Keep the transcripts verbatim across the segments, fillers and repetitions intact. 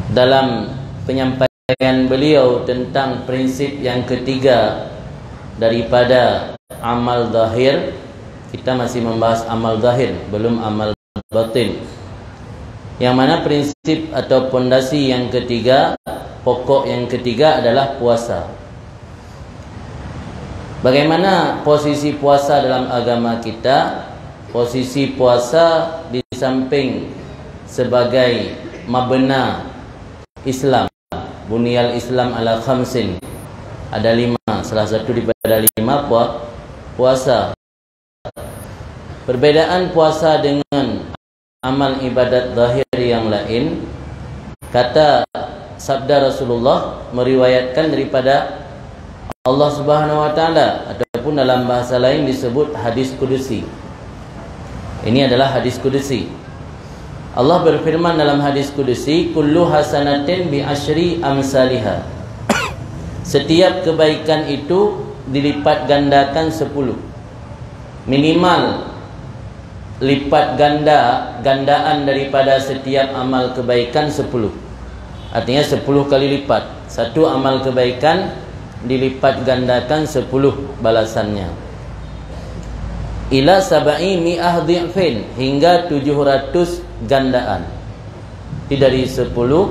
Dalam penyampaian beliau tentang prinsip yang ketiga daripada amal zahir, kita masih membahas amal zahir, belum amal batin. Yang mana prinsip atau pondasi yang ketiga, pokok yang ketiga adalah puasa. Bagaimana posisi puasa dalam agama kita? Posisi puasa di samping sebagai mabna Islam, buniyal Islam ala khamsin, ada lima, salah satu daripada lima pua-, puasa. Perbedaan puasa dengan amal ibadat zahir yang lain, kata sabda Rasulullah meriwayatkan daripada Allah Subhanahu wa Taala, ataupun dalam bahasa lain disebut hadis kudusi. Ini adalah hadis kudusi. Allah berfirman dalam hadis kudusi, "Kullu hasanatin bi asyri amsaliha." Setiap kebaikan itu dilipat gandakan sepuluh. Minimal lipat ganda, gandaan daripada setiap amal kebaikan sepuluh. Artinya sepuluh kali lipat. Satu amal kebaikan dilipat gandakan sepuluh balasannya. Ila sab'i mi'ah dhi'fin, hingga tujuh ratus gandaan. Jadi dari sepuluh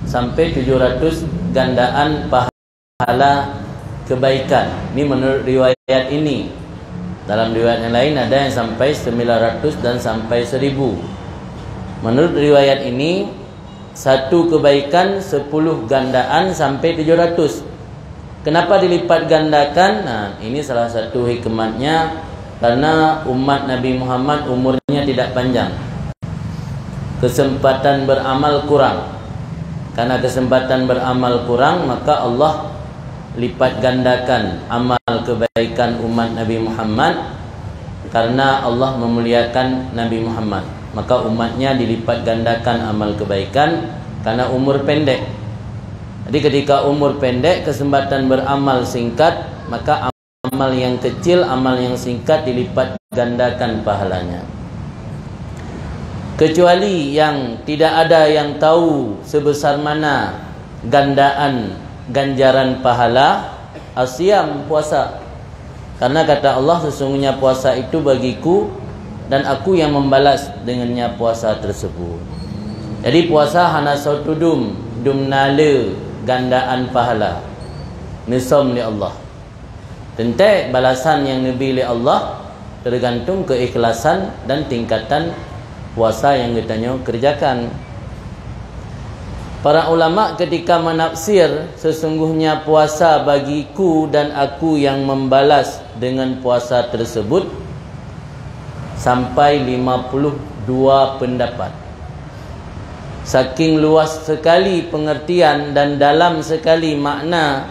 sampai tujuh ratus gandaan pahala kebaikan. Ini menurut riwayat ini. Dalam riwayat yang lain ada yang sampai sembilan ratus dan sampai seribu. Menurut riwayat ini, satu kebaikan sepuluh gandaan sampai tujuh ratus. Kenapa dilipat gandakan? Nah, ini salah satu hikmatnya, karena umat Nabi Muhammad umurnya tidak panjang. Kesempatan beramal kurang. Karena kesempatan beramal kurang, maka Allah lipat gandakan amal kebaikan umat Nabi Muhammad, karena Allah memuliakan Nabi Muhammad. Maka umatnya dilipat gandakan amal kebaikan karena umur pendek. Jadi ketika umur pendek, kesempatan beramal singkat, maka amal yang kecil, amal yang singkat dilipat gandakan pahalanya. Kecuali yang tidak ada yang tahu sebesar mana gandaan ganjaran pahala, asiam, puasa. Karena kata Allah, "Sesungguhnya puasa itu bagiku dan Aku yang membalas dengannya puasa tersebut." Jadi puasa hana soe tudum, dum na le gandaan pahala. Neusom lé Allah. Teuntée balasan nyang neubi lé Allah teugantung keuikhlasan dan tingkatan puasa nyang geutanyoe keureujakan. Para ulama ketika menafsir, "Sesungguhnya puasa bagiku dan Aku yang membalas dengan puasa tersebut," sampai lima puluh dua pendapat. Saking luas sekali pengertian dan dalam sekali makna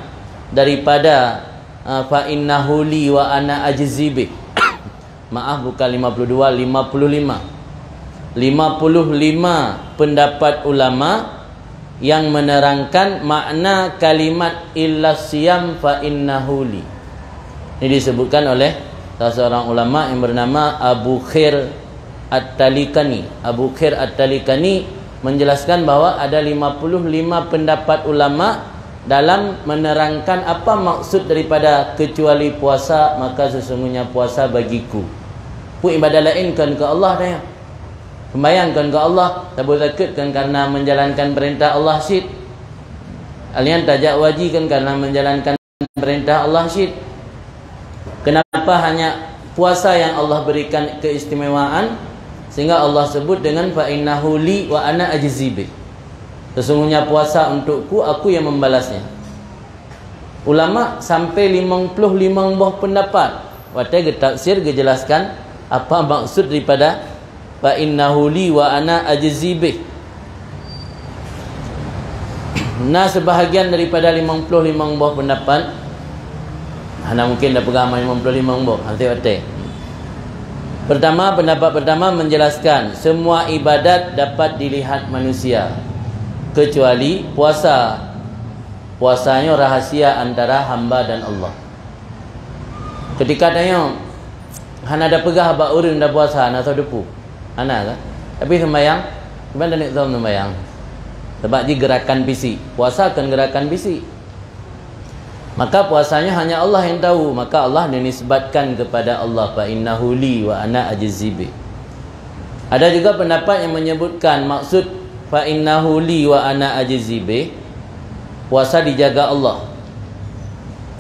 daripada Ah, "Fa innahu li wa ana ajzi bih." Maaf, bukan lima puluh dua, lima puluh lima. Lima puluh lima pendapat ulama yang menerangkan makna kalimat "illa siyam fa innahu li". Ini disebutkan oleh salah seorang ulama yang bernama Abu Khair At-Talikani. Abu Khair At-Talikani menjelaskan bahwa ada lima puluh lima pendapat ulama dalam menerangkan apa maksud daripada "kecuali puasa, maka sesungguhnya puasa bagiku". Peue ibadat laén kon keu Allah, tanya. Sembahyang kon keu Allah, saboh zakeuet kon karena menjalankan perintah Allah cit. Alian tajak haji kon karena menjalankan perintah Allah cit. Kenapa hanya puasa yang Allah berikan keistimewaan sehingga Allah sebut dengan "fa innahu li wa ana ajzi bih"? Sesungguhnya puasa untukku, Aku yang membalasnya. Ulama sampai limong ploh limong boh pendapat watée geutafsir, geujelaskan apa maksud daripada "fa innahu li wa ana ajzi bih". Na sebahagian daripada limong ploh limong boh pendapat, hana mungkin tapeugah limong ploh limong boh, hana watée. Pertama, pendapat pertama menjelaskan semua ibadat dapat dilihat manusia kecuali puasa. Puasa nyoe rahasia antara hamba dan Allah. Ketika tanyoe hana tapeugah bak ureuëng tapuasa, hana soe teupeue. Hana kan? Tapi sembahyang, kiban taneuk lom sembahyang. Sabab jih gerakan fisik. Puasa kan gerakan fisik. Maka puasanya hanya Allah yang tahu. Maka Allah dinisbatkan kepada Allah, "Fa innahu li wa ana ajzi bih." Ada juga pendapat yang menyebutkan maksud "fa innahu li wa ana ajzi bih", puasa dijaga Allah.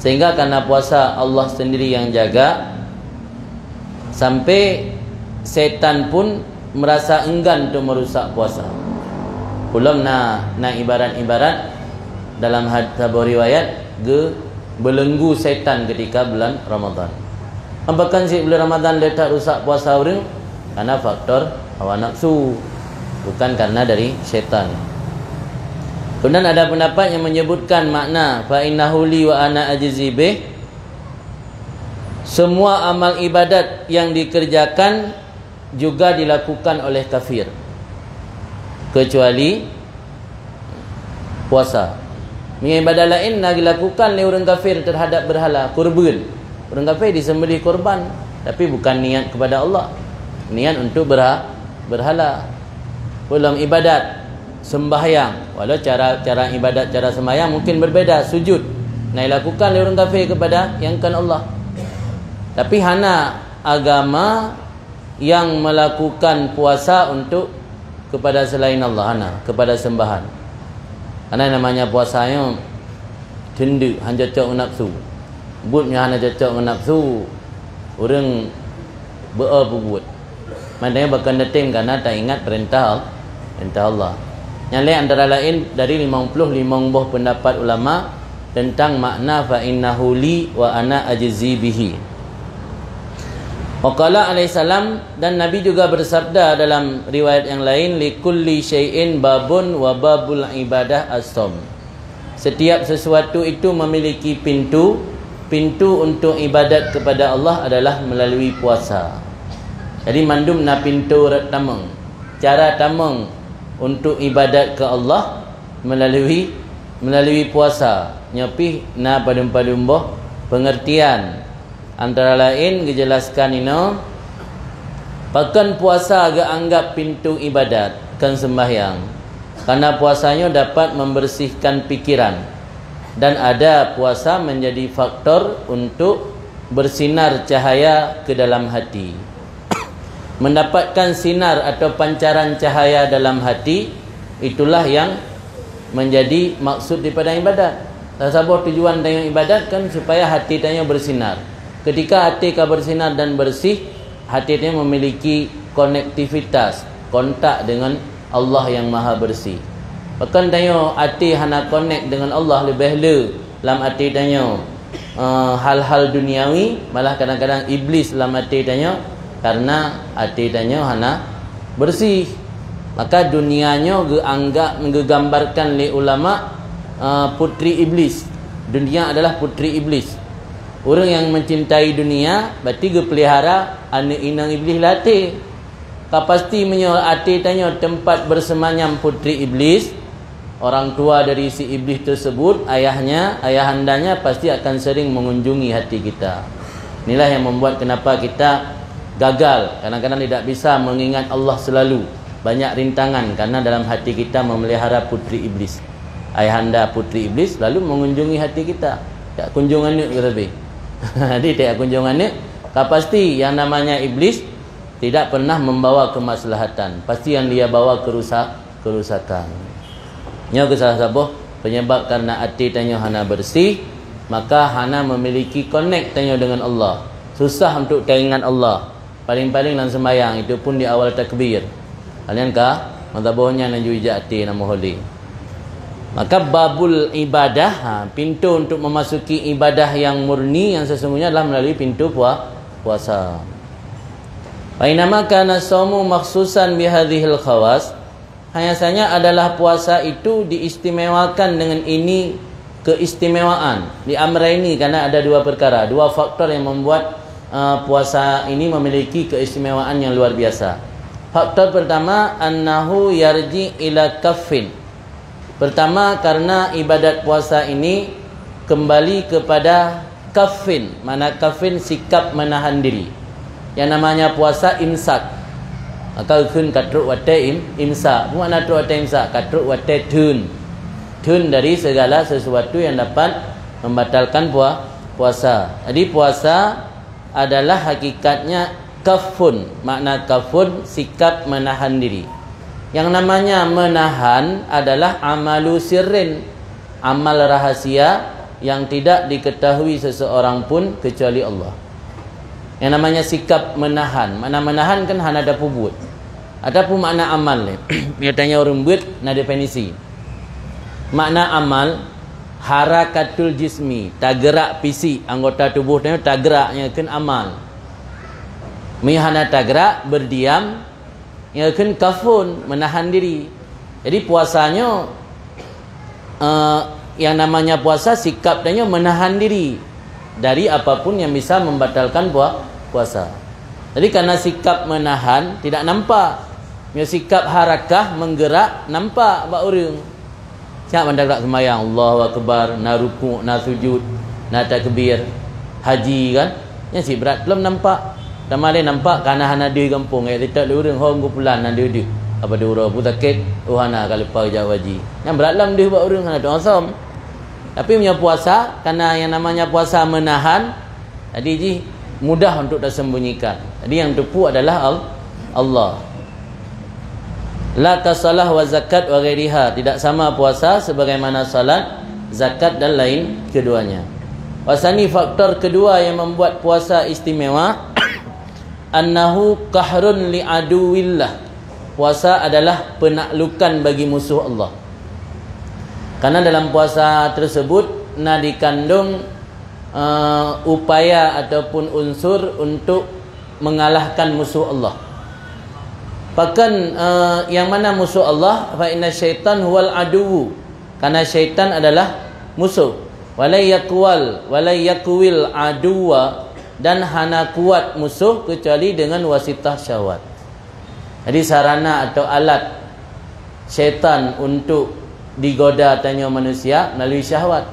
Sehingga karena puasa Allah sendiri yang jaga, sampai setan pun merasa enggan untuk merusak puasa. Ulôn na, na ibarat-ibarat dalam had-, saboh riwayat, ge-, belenggu setan ketika bulan Ramadan. Bahkan si bulan Ramadan le that rusak puasa ureuëng karena faktor hawa nafsu, bukan karena dari setan. Kemudian ada pendapat yang menyebutkan makna "fa innahu li wa ana ajzi bih", semua amal ibadat yang dikerjakan juga dilakukan oleh kafir, kecuali puasa. Meunyoe ibadat laén na dilakukan lé ureuëng kafir terhadap berhala, kurban. Ureuëng kafir disembelih kurban, tapi bukan niat kepada Allah. Niat untuk berha-, berhala. Ulôn ibadat, sembahyang. Walau cara, cara ibadat, cara sembahyang mungkin berbeda. Sujud na dilakukan lé ureuëng kafir kepada yang bukan Allah. Tapi hana agama yang melakukan puasa untuk kepada selain Allah, hana, kepada sembahan. Karena namanya puasa nyoe teundeuk, hana cocok ngon nafsu. Buet nyang hana cocok ngon nafsu, ureuëng beu-e peubuet. Maknanya bahkan dateng karena taingat perintah, perintah Allah. Nyang laén antara laén dari limong ploh limong boh pendapat ulama tentang makna "fa innahu li wa ana ajzi bihi". Wa qala alaihi salam, dan Nabi juga bersabda dalam riwayat yang lain, "Likulli syai'in babun wa babul ibadah as-shaum." Setiap sesuatu itu memiliki pintu, pintu untuk ibadat kepada Allah adalah melalui puasa. Jadi mandum na pintu rot tamong. Cara tamong untuk ibadat ke Allah melalui, melalui puasa. Nyoe pih na padum-padum boh pengertian. Antara laén geujelaskan inoe, pakon puasa geuanggap pintu ibadat, kon sembahyang. Karena puasa nyoe dapat membersihkan pikiran, dan ada puasa menjadi faktor untuk bersinar cahaya ke dalam hati. Mendapatkan sinar atau pancaran cahaya dalam hati, itulah yang menjadi maksud daripada ibadat. Salah saboh tujuan tanyoe ibadat kan supaya hati tanyoe bersinar. Ketika hati ka bersinar dan bersih, hati tanyoe memiliki konektivitas, kontak dengan Allah yang Maha Bersih. Bahkan tanyoe hati hana konek dengan Allah, leubeh le lam hati tanyoe eh, hal-hal duniawi, malah kadang-kadang iblis lam até tanyoe, karena até tanyoe hana bersih. Maka dunia nyoe geuanggap, geugambarkan lé ulama, eh, putri iblis. Dunia adalah putri iblis. Ureuëng nyang mencintai dunia, berarti geupeulihara aneuëk inong iblis lam até. Ka pasti meunyoe até tanyoe teumpat bersemayam putri iblis, orang tua dari si iblis tersebut, ayahnya, ayahandanya pasti akan sering mengunjungi hati kita. Inilah yang membuat kenapa kita gagal, kadang-kadang tidak bisa mengingat Allah selalu. Banyak rintangan karena dalam hati kita memelihara putri iblis. Ayahanda putri iblis lalu mengunjungi hati kita. Tak kunjung aneuk ke lebih. Jadi tak kunjung aneuk, ka pasti yang namanya iblis tidak pernah membawa kemaslahatan. Pasti yang dia bawa kerusak-, kerusakan. Nyoe keuh salah saboh penyebab karena até tanyoe hana bersih, maka hana memiliki konek tanyoe dengan Allah. Susah untuk taingat Allah. Paling-paling lam sembahyang, itu pun di awal takbir. Kalian ka, mata bohnya nan jui jak até nama holi. Maka babul ibadah, ha, pintu untuk memasuki ibadah yang murni, yang sesungguhnya adalah melalui pintu pua-, puasa. Fa innama kana shaumu makhsusan bihadzihil khawas. Hanya saja adalah puasa itu diistimewakan dengan ini keistimewaan. Li amraini, karena ada dua perkara, dua faktor yang membuat, eh, puasa ini memiliki keistimewaan yang luar biasa. Faktor pertama, annahu yarji ila kaffin. Pertama, karena ibadat puasa ini kembali kepada kaffin, mana kaffin sikap menahan diri. Yang namanya puasa imsak. Maka geukheun ka trok watée im, imsak. Peue makna trok watée imsak? Ka trok watée theun. Theun dari segala sesuatu yang dapat membatalkan pua-, puasa. Jadi puasa adalah hakikatnya kafun. Makna kafun, sikap menahan diri. Yang namanya menahan adalah amalu sirrin, amal rahasia yang tidak diketahui seseorang pun kecuali Allah. Yang namanya sikap menahan. Makna menahan kan hana tapeubuet. Ataupun makna amal ni. Biasanya ureuëng buet na definisi. Makna amal, harakatul jismi, tageurak fisik, anggota tubuh teuh tageurak, nyan kheun amal. Meunyoe hana tageurak, berdiam, nyan kheun kafun, menahan diri. Jadi puasanyoe, eh, yang namanya puasa, sikap tanyoe menahan diri dari apapun yang bisa membatalkan pua-, puasa. Jadi karena sikap menahan tidak nampak. Meunyoe sikap harakah menggerak nampak bak ureuëng. Siat mandang gerak seumayang, Allahu Akbar, na rukuk, na sujud, na takbir, haji kan. Nyan cit brat lom nampak. Tamah lé nampak kana hana deuh gampông, eh, litak lé ureuëng hom geupulan na deuh-deuh. Apa deuh uroe pun sakét, oh hana ka leupah jak haji. Nyan brat lom deuh bak ureuëng hana teuosong. Tapi meunyoe puasa, karena yang namanya puasa menahan, jadi jih mudah untuk tersembunyikan. Jadi yang teupeu adalah Al-, Allah. La kasalah wa zakat wa ghairiha, tidak sama puasa sebagaimana salat, zakat dan lain keduanya. Wasani, faktor kedua yang membuat puasa istimewa, annahu qahrun li aduwillah. Puasa adalah penaklukan bagi musuh Allah. Karena dalam puasa tersebut na dikandung, eh, upaya ataupun unsur untuk mengalahkan musuh Allah. Bahkan, eh, yang mana musuh Allah? Fa inna syaitan huwal aduwu. Karena syaitan adalah musuh. Walai yakwal, walai yakwil aduwa, dan hana kuat musuh kecuali dengan wasitah syahwat. Jadi sarana atau alat syaitan untuk digoda tanyoe manusia melalui syahwat.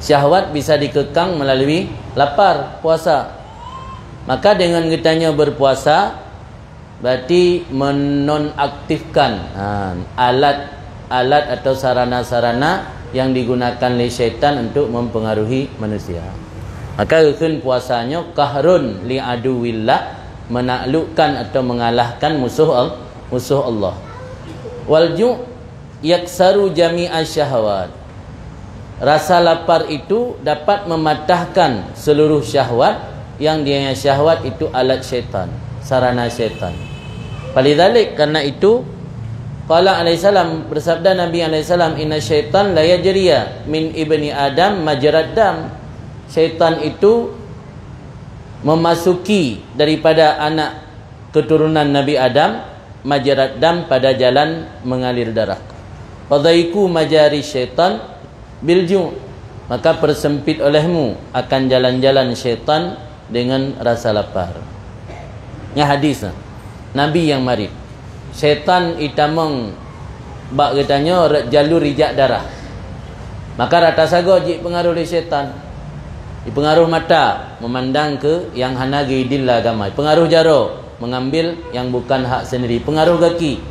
Syahwat bisa dikekang melalui lapar, puasa. Maka dengan geutanyoe berpuasa, berarti menonaktifkan, ha, alat-alat atau sarana-sarana yang digunakan lé syaitan untuk mempengaruhi manusia. Maka geukheun puasa nyoe qahrun li aduwillah, menaklukkan atau mengalahkan musuh Al-, musuh Allah. Wal ju' yaksaru jami'a syahwat. Rasa lapar itu dapat mematahkan seluruh syahwat, yang dianya syahwat itu alat syaitan, sarana syaitan. Falidzalik, karena itu, qala alaihissalam, bersabda Nabi alaihissalam, "Inna syaitan la yajriya min ibni Adam majrad dam." Syaitan itu memasuki daripada anak keturunan Nabi Adam, majrad dam, pada jalan mengalir darah. Fadaiku majari syaitan bil ju', maka persempit olehmu akan jalan-jalan syaitan dengan rasa lapar. Nyan hadis, Nabi nyang marit. Syaitan itamong bak geutanyoe rot jalur ijak darah. Maka rata sagoe jipengaruh lé syaitan. Jipengaruh mata, memandang ke yang hana geuidin lé agama. Pengaruh jaroe, mengambil yang bukan hak sendiri. Pengaruh gaki.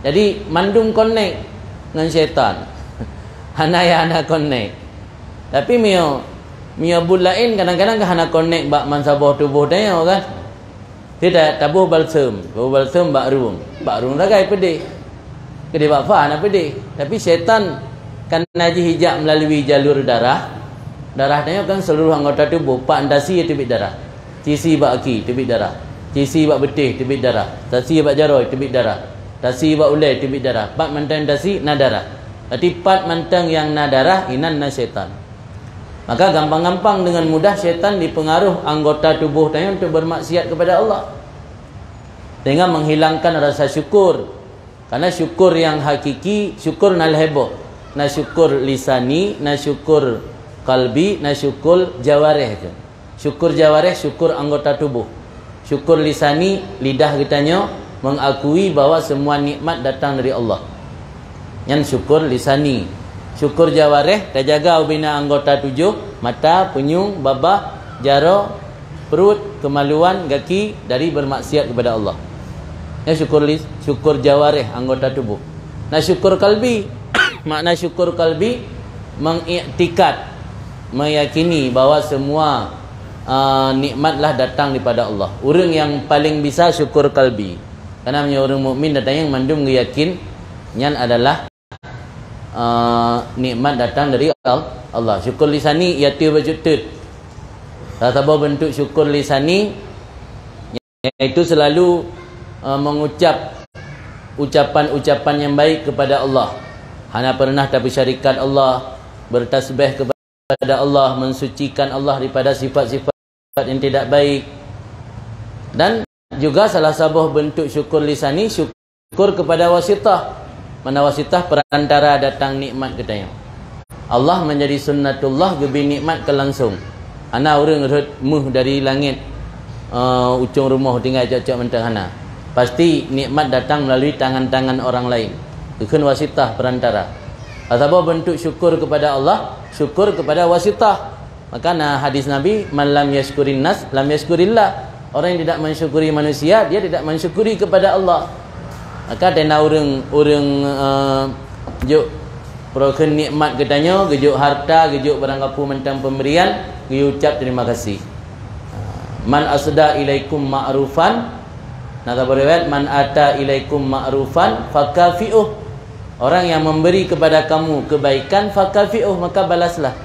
Jadi mandum konek ngon syaitan. Hana ya hana konek. Tapi mio, mio buet laén kadang-kadang ka hana konek bak mansaboh tuboh tanyoe kan. Tidak, taboh balsem, taboh balsem bak rueng. Bak rueng sagai pedeh. Keudeh bak fa hana pedeh. Tapi syaitan karena jih ijak melalui jalur darah. Darah tanyoe kan seluruh anggota tuboh, pat tasi teubiet darah. Tisi bak aki teubiet darah. Tisi bak beuteh teubiet darah. Tasi bak jaroe teubiet darah. Tasi bak ulée teubiet darah. Pat mantong tasi na darah. Berarti pat mantong nyang na darah, inan na syaitan. Maka gampang-gampang dengan mudah syaitan dipengaruh anggota tuboh tanyoe untuk bermaksiat kepada Allah. Sehingga menghilangkan rasa syukur. Karena syukur yang hakiki, syukur na lhée boh. Na syukur lisani, na syukur kalbi, na syukur jawareh tu. Syukur jawareh, syukur anggota tuboh. Syukur lisani, lidah geutanyoe mengakui bahwa semua nikmat datang dari Allah. Nyan syukur lisani. Syukur jawareh, tajaga ubena anggota tujoh, mata, punyueng, babah, jaroe, pruet, kemaluan, gaki dari bermaksiat kepada Allah. Ya, syukur lis-, syukur jawarih, anggota tubuh. Nah, syukur kalbi. Makna syukur kalbi, mengiktikad, meyakini bahwa semua, uh, nikmatlah datang daripada Allah. Ureuëng yang paling bisa syukur kalbi. Karena meunyoe ureuëng mukmin datang yang mandum yakin, nyan adalah, uh, nikmat datang dari Al-, Allah. Syukur lisani, ya tu bacut tut. Salah saboh bentuk syukur lisani, yaitu selalu, eh, mengucap ucapan-ucapan yang baik kepada Allah. Hana pernah tapeusyarikat Allah, bertasbih kepada Allah, mensucikan Allah daripada sifat-sifat yang tidak baik. Dan juga salah saboh bentuk syukur lisani, syukur kepada wasitah. Mana wasitah? Perantara datang nikmat geutanyoe. Allah menjadi sunnatullah, geubi nikmat keu langsung. Hana ureuëng rhot meuh dari langét, eh, ucong rumoh tinggai cok-cok mantong, hana. Pasti nikmat datang melalui tangan-tangan orang lain. Geukheun wasitah, perantara. Saboh bentuk syukur kepada Allah, syukur kepada wasitah. Maka na hadis Nabi, "Man lam yashkurin nas, lam yashkurillah." Orang yang tidak mensyukuri manusia, dia tidak mensyukuri kepada Allah. Maka tena ureuëng, ureuëng, eh, jok peurokheun nikmat geutanyoe, geujok harta, geujok barang gapu mantong pemberian, geucap terima kasih. "Man asda ilaikum ma'rufan," na saboh riwayat, "Man ata ilaikum ma'rufan fakafi'uh." Orang yang memberi kepada kamu kebaikan, fakafi'uh, maka balaslah.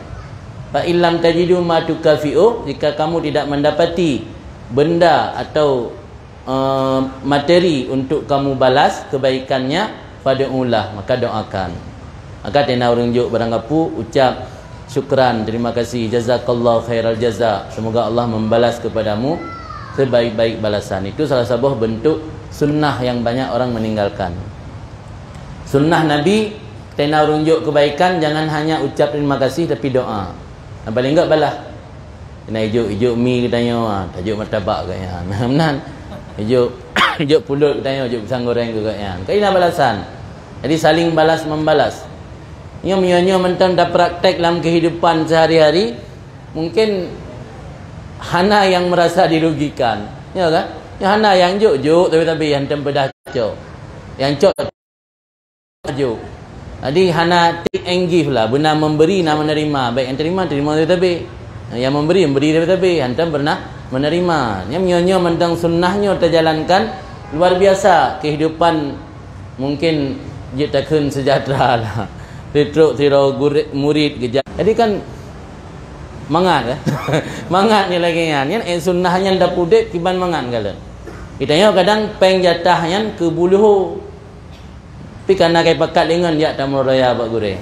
"Fa illam tajidu ma tukafi'u," jika kamu tidak mendapati benda atau, eh, materi untuk kamu balas kebaikannya, "fad'ulah," maka doakan. Maka tena ureuëng jok barang gapu, ucap, "Syukran, terima kasih, jazakallah khairal jaza. Semoga Allah membalas kepadamu sebaik-baik balasan." Itu salah saboh bentuk sunnah yang banyak orang meninggalkan. Sunnah Nabi, tena ureuëng jok kebaikan, jangan hanya ucap terima kasih, tapi doa. Yang paling enggak balah. Kena ijok, ijok mi geutanyoe, ah, tajok martabak geutanyoe. Meunan. Ijok, ijok pulut geutanyoe, ijok pisang goreng geutanyoe. Kena balasan. Jadi saling balas membalas. Nyoe meunyoe mantong tapraktek lam kehidupan sehari-hari, mungkin hana yang merasa dirugikan. Ya kan? Nyoe hana yang jok-jok, tapi-tapi hantom peudah cok. Yang cok aju. Jadi hana take and give lah, beuna memberi na menerima, baik yang terima, terima dari tabé. Yang memberi, memberi dari tabé, hantom pernah menerima. Nyam nyoe-nyoe mantong sunnah nyoe tajalankan, luar biasa kehidupan, mungkin jeuet takheun sejahtera lah. Ritrok sidroe gure-, murid geujak. Jadi kan mangat, eh? Mangat nyoe lagée nyan. Nyan, eh, sunnah nyan dapudeb kiban mangat gala. Geutanyoe kadang péng jatah nyan keu bu leuho. Pi kana kai pakat lingon jak tamu raya bak gurée.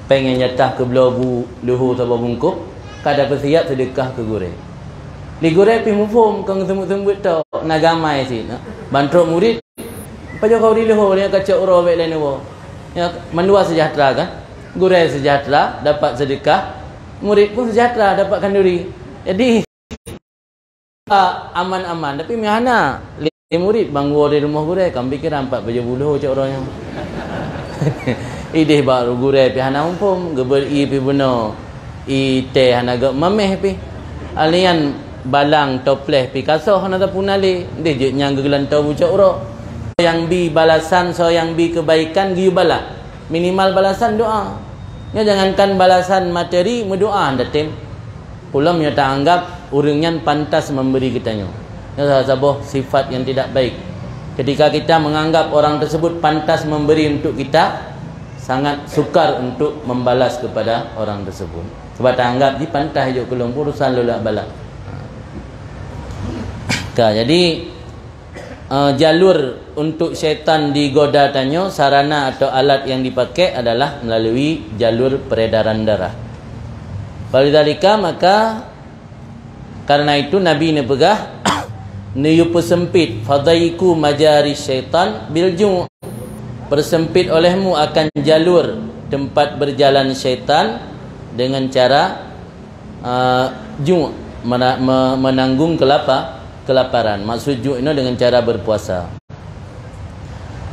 Péng nyang jatah keubloe bu leuho saboh bungkôh, ka tapeusiap seudeukah keu gurée. Di gurée pih muphom, kon seumeut-seumeut tok, na gamai cit. Ban trok murit, pajoh kau di leuho, nyoe ka cok uroe bék lé neuwoe. Ya, mandua sejahtera kan? Gurée sejahtera, dapat seudeukah, murit pun sejahtera, dapat khanduri. Jadi, aman-aman, tapi meuhana lé murit bang woe di rumoh gurée, kan pikiran pat bajée bu leuho cok uroe nyoe. Ideh bak gurée pih hana muphom, geubri pih bunoe, i teh hana gok mameh pih. Alian balang topleh pih kasoh hana tapuna lé, deh jeuet nyang geugeulantô bu cok uroe. Nyang bi balasan, soe nyang bi keubaikan geuyue balah. Minimal balasan doa. Nyoe jangankan balasan materi, meudoa hana tem. Peulom nyoe taanggap ureuëng nyan pantas memberi geutanyoe. Nyoe salah saboh sifat yang tidak baik. Ketika kita menganggap orang tersebut pantas memberi untuk kita, sangat sukar untuk membalas kepada orang tersebut. Sebab taanggap jih pantas jok keu lôn, urusan lôn lak balas. Ka, jadi, eh, jalur untuk syaitan digoda tanyoe, sarana atau alat yang dipakai adalah melalui jalur peredaran darah. Falidzalika, maka karena itu Nabi neupeugah, "Neuyue peusempit, fadaiku majari syaitan bil ju'." Persempit olehmu akan jalur tempat berjalan syaitan dengan cara, eh, ju', mena-, me-, menanggung kelapa-, kelaparan. Maksud ju' ini dengan cara berpuasa.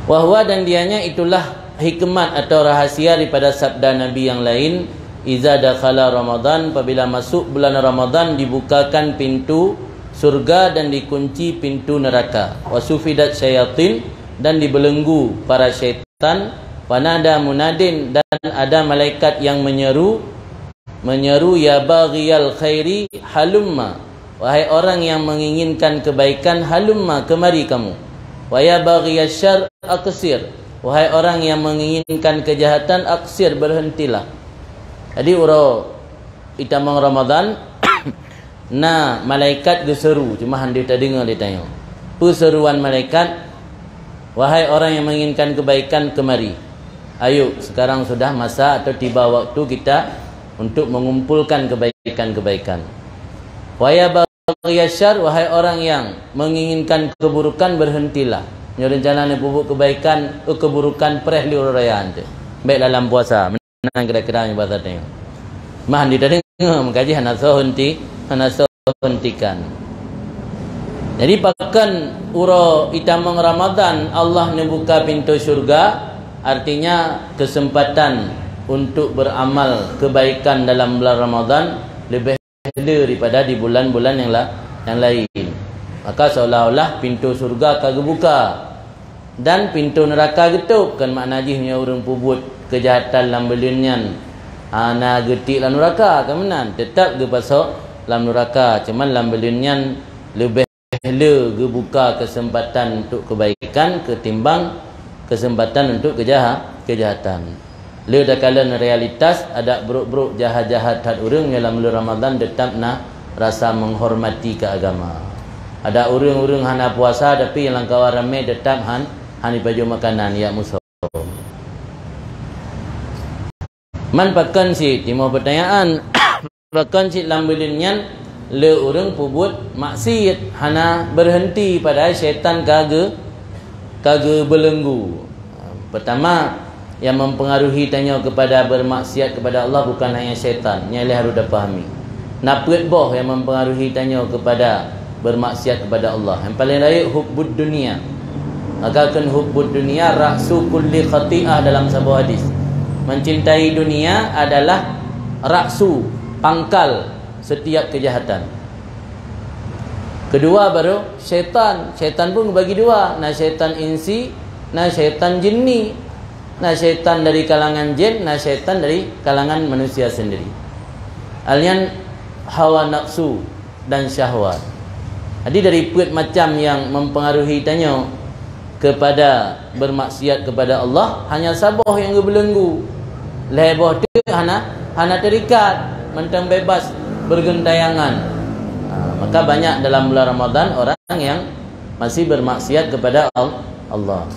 Wahwa, dan dianya itulah hikmat atau rahasia daripada sabda Nabi yang lain, "Iza dakhala Ramadan," apabila masuk bulan Ramadan dibukakan pintu surga dan dikunci pintu neraka. Wa sufidat syayatin, dan dibelenggu para syaitan. Wa nada munadin, dan ada malaikat yang menyeru, menyeru, "Ya baghiyal khairi, halumma." Wahai orang yang menginginkan kebaikan, halumma, kemari kamu. "Wa ya baghiyasy syarr, aqsir." Wahai orang yang menginginkan kejahatan, aqsir, berhentilah. Jadi, uroe itamong Ramadan, na malaikat geuseuru, cuma han deuh tadeungoe lé tanyoe. Peue seuruan malaikat, "Wahai orang yang menginginkan kebaikan, kemari. Ayo, sekarang sudah masa atau tiba waktu kita untuk mengumpulkan kebaikan-kebaikan." "Wa ya baghiyasy syarr, wahai orang yang menginginkan keburukan, berhentilah. Nyoe rencana neupeubuet kebaikan, eh, keburukan preh lé uroe raya ante. Baik dalam puasa." Meunan kira-kira nyoe bahasa tanyoe. Mah di tadeungoe meukaji hana soe henti, hana soe hentikan. Jadi, pakon uroe itamong Ramadan Allah neubuka pintoe syurga, artinya kesempatan untuk beramal kebaikan dalam bulan Ramadan leubeh le daripada di bulan-bulan nyang la-, nyang laén. Maka seolah-olah pintoe syurga ka geubuka dan pintoe neuraka geutôb, kon makna jih meunyoe ureuëng peubuet keujahatan lam buleuen nyan hana geutiek lam neuraka, kon meunan, teutab geupasok lam neuraka, cuman lam buleuen nyan leubeh le geubuka keuseumpatan untuk keubaikan keutimbang keuseumpatan untuk keujaha-, keujahatan. Le takalon realitas, adak brok-brok jahat-jahat that ureuëng nyang lam buleuen Ramadhan teutab na rasa meuhormati keu agama. Adak ureuëng-ureuëng hana puasa tapi nyang lam kawan ramé teutab han, han jipajoh makanan, jak musôm. Man pakon cit, timoh peutanyaan, pakon cit lam buleuen nyan le ureuëng peubuet maksiet hana beureunti padahai syaitan ka geu-, ka geubeulenggu. Peutama, nyang mempengaruhi tanyoe keupada beurmaksiat keupada Allah bukan hanya syaitan, nyan lé harôh tapahami. Na peuet boh nyang mempengaruhi tanyoe keupada beurmaksiat keupada Allah. Nyang paleng rayeuk hubbud dunia. Maka kheun hubbud dunia ra'su kulli khati'ah dalam saboh hadis. Mencintai dunia adalah ra'su, pangkal setiap keujahatan. Keudua baru syaitan. Syaitan pun bagi dua. Na syaitan insi, na syaitan jinni. Na syaitan dari kalangan jin, na syaitan dari kalangan manusia sendiri. Hal nyan hawa nafsu dan syahwat. Jadi dari peuet macam nyang mempengaruhi tanyoe keupada beurmaksiat keupada Allah, hanya saboh nyang geubeulenggu. Lhée boh teuk hana, hana teurikat, mantong bebas bergentayangan. Ha, maka banyak dalam bulan Ramadhan orang yang masih beurmaksiat keupada Al-, Allah.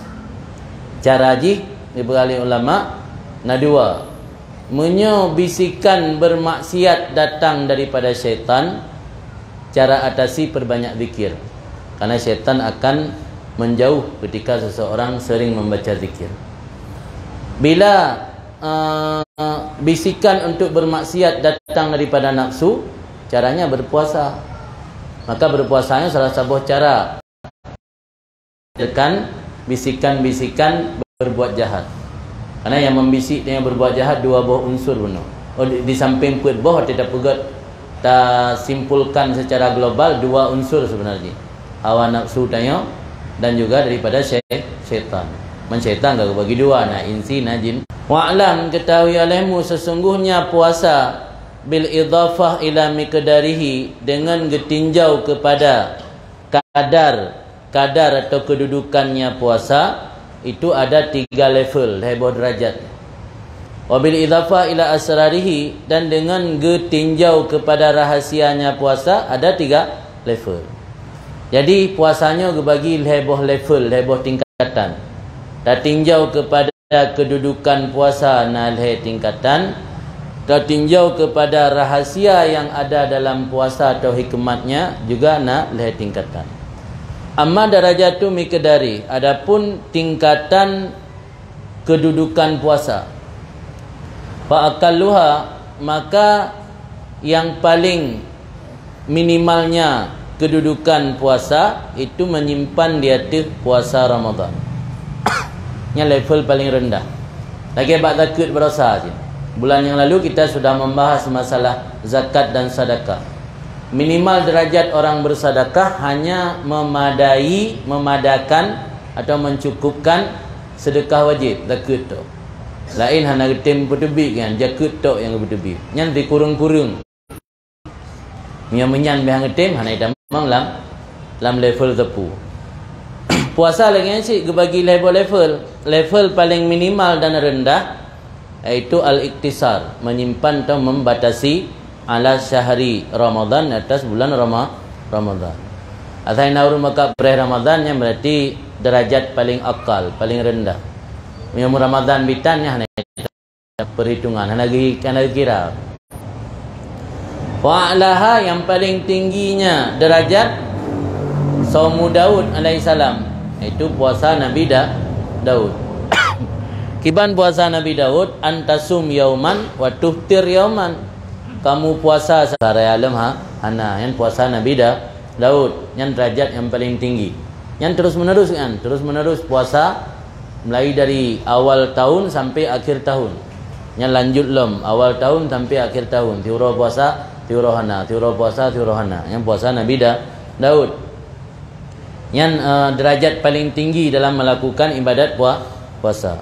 Cara jih, dibri lé ulama, na dua. Meunyoe bisikan beurmaksiat datang daripada syaitan, cara atasi, perbanyak zikir. Karena syaitan akan menjauh ketika seseorang sering membaca zikir. Bila, eh, bisikan untuk beurmaksiat datang daripada nafsu, caranya berpuasa. Maka berpuasanya salah saboh cara tekan bisikan-bisikan berbuat jahat. Karena nyang membisik dan nyang berbuat jahat dua boh unsur bunoe. Oh, di, di samping peuet boh, watée tapeugét, tasimpulkan secara global dua unsur sebenarnya. Hawa nafsu tanyoe dan juga daripada syai-, syaitan. Man syaitan ka geubagi dua, na insi, na jin. Wa'lam, ketahui olehmu, sesungguhnya puasa, bil idhafah ila miqdarihi, dengan geutinjau kepada kadar, kadar atau kedudukannya puasa, itu ada tiga level, lhée boh derajat. Wabil idhafah ila asrarihi, dan dengan geutinjau kepada rahasianya puasa, ada tiga level. Jadi, puasanyoe geubagi lhée boh level, lhée boh tingkatan. Tatinjau kepada kedudukan puasa na lhée tingkatan, tatinjau kepada rahasia yang ada dalam puasa atau hikmatnya juga na lhée tingkatan. Amma darajatu miqdari, adapun tingkatan kedudukan puasa, fa aqalluha, maka yang paling minimalnya kedudukan puasa itu menyimpan di ateueh puasa Ramadan. Nyan level paling rendah. Lagée bak zakeuet barosa cit. Bulan yang lalu kita sudah membahas masalah zakat dan sedekah. Minimal derajat orang bersedekah hanya memadai, memadakan atau mencukupkan sedekah wajib, zakeuet tu. Laén hana geutem peuteubiet kan, zakeuet tok nyang geupeuteubiet. Nyan sikureueng-kureueng. Meunyoe meunyan beh han geutem, hana itamong lam, lam level teupeu. Puasa lagée nyan cit geubagi lhée boh level. Level paleng minimal dan rendah, yaitu al-iktisar, menyimpan atau membatasi ala syahri Ramadan, atas bulan Rama-, Ramadan. Asai na ureuëng maka breh Ramadan, nyan berarti derajat paleng akal, paleng rendah. Meunyoe Ramadan bitan, nyan hana perhitungan, hana geuhi-, hana geukira. Wa a'laha, yang paling tingginya derajat, saumu Daud alaihissalam, yaitu puasa Nabi Da-, Daud. Kiban puasa Nabi Daud, antasum yauman wa tuftir yauman. Kamu puasa sehari alam ha, hana, yang puasa Nabi Da-, Daud, nyan derajat yang paling tinggi. Nyan terus menerus kan, terus menerus puasa mulai dari awal tahun sampai akhir tahun. Nyan lanjut lom, awal tahun sampai akhir tahun. Siuroe puasa, siuroe hana, siuroe puasa, siuroe hana. Nyan puasa Nabi Da-, Daud. Nyan, eh, derajat paling tinggi dalam melakukan ibadat pua-, puasa.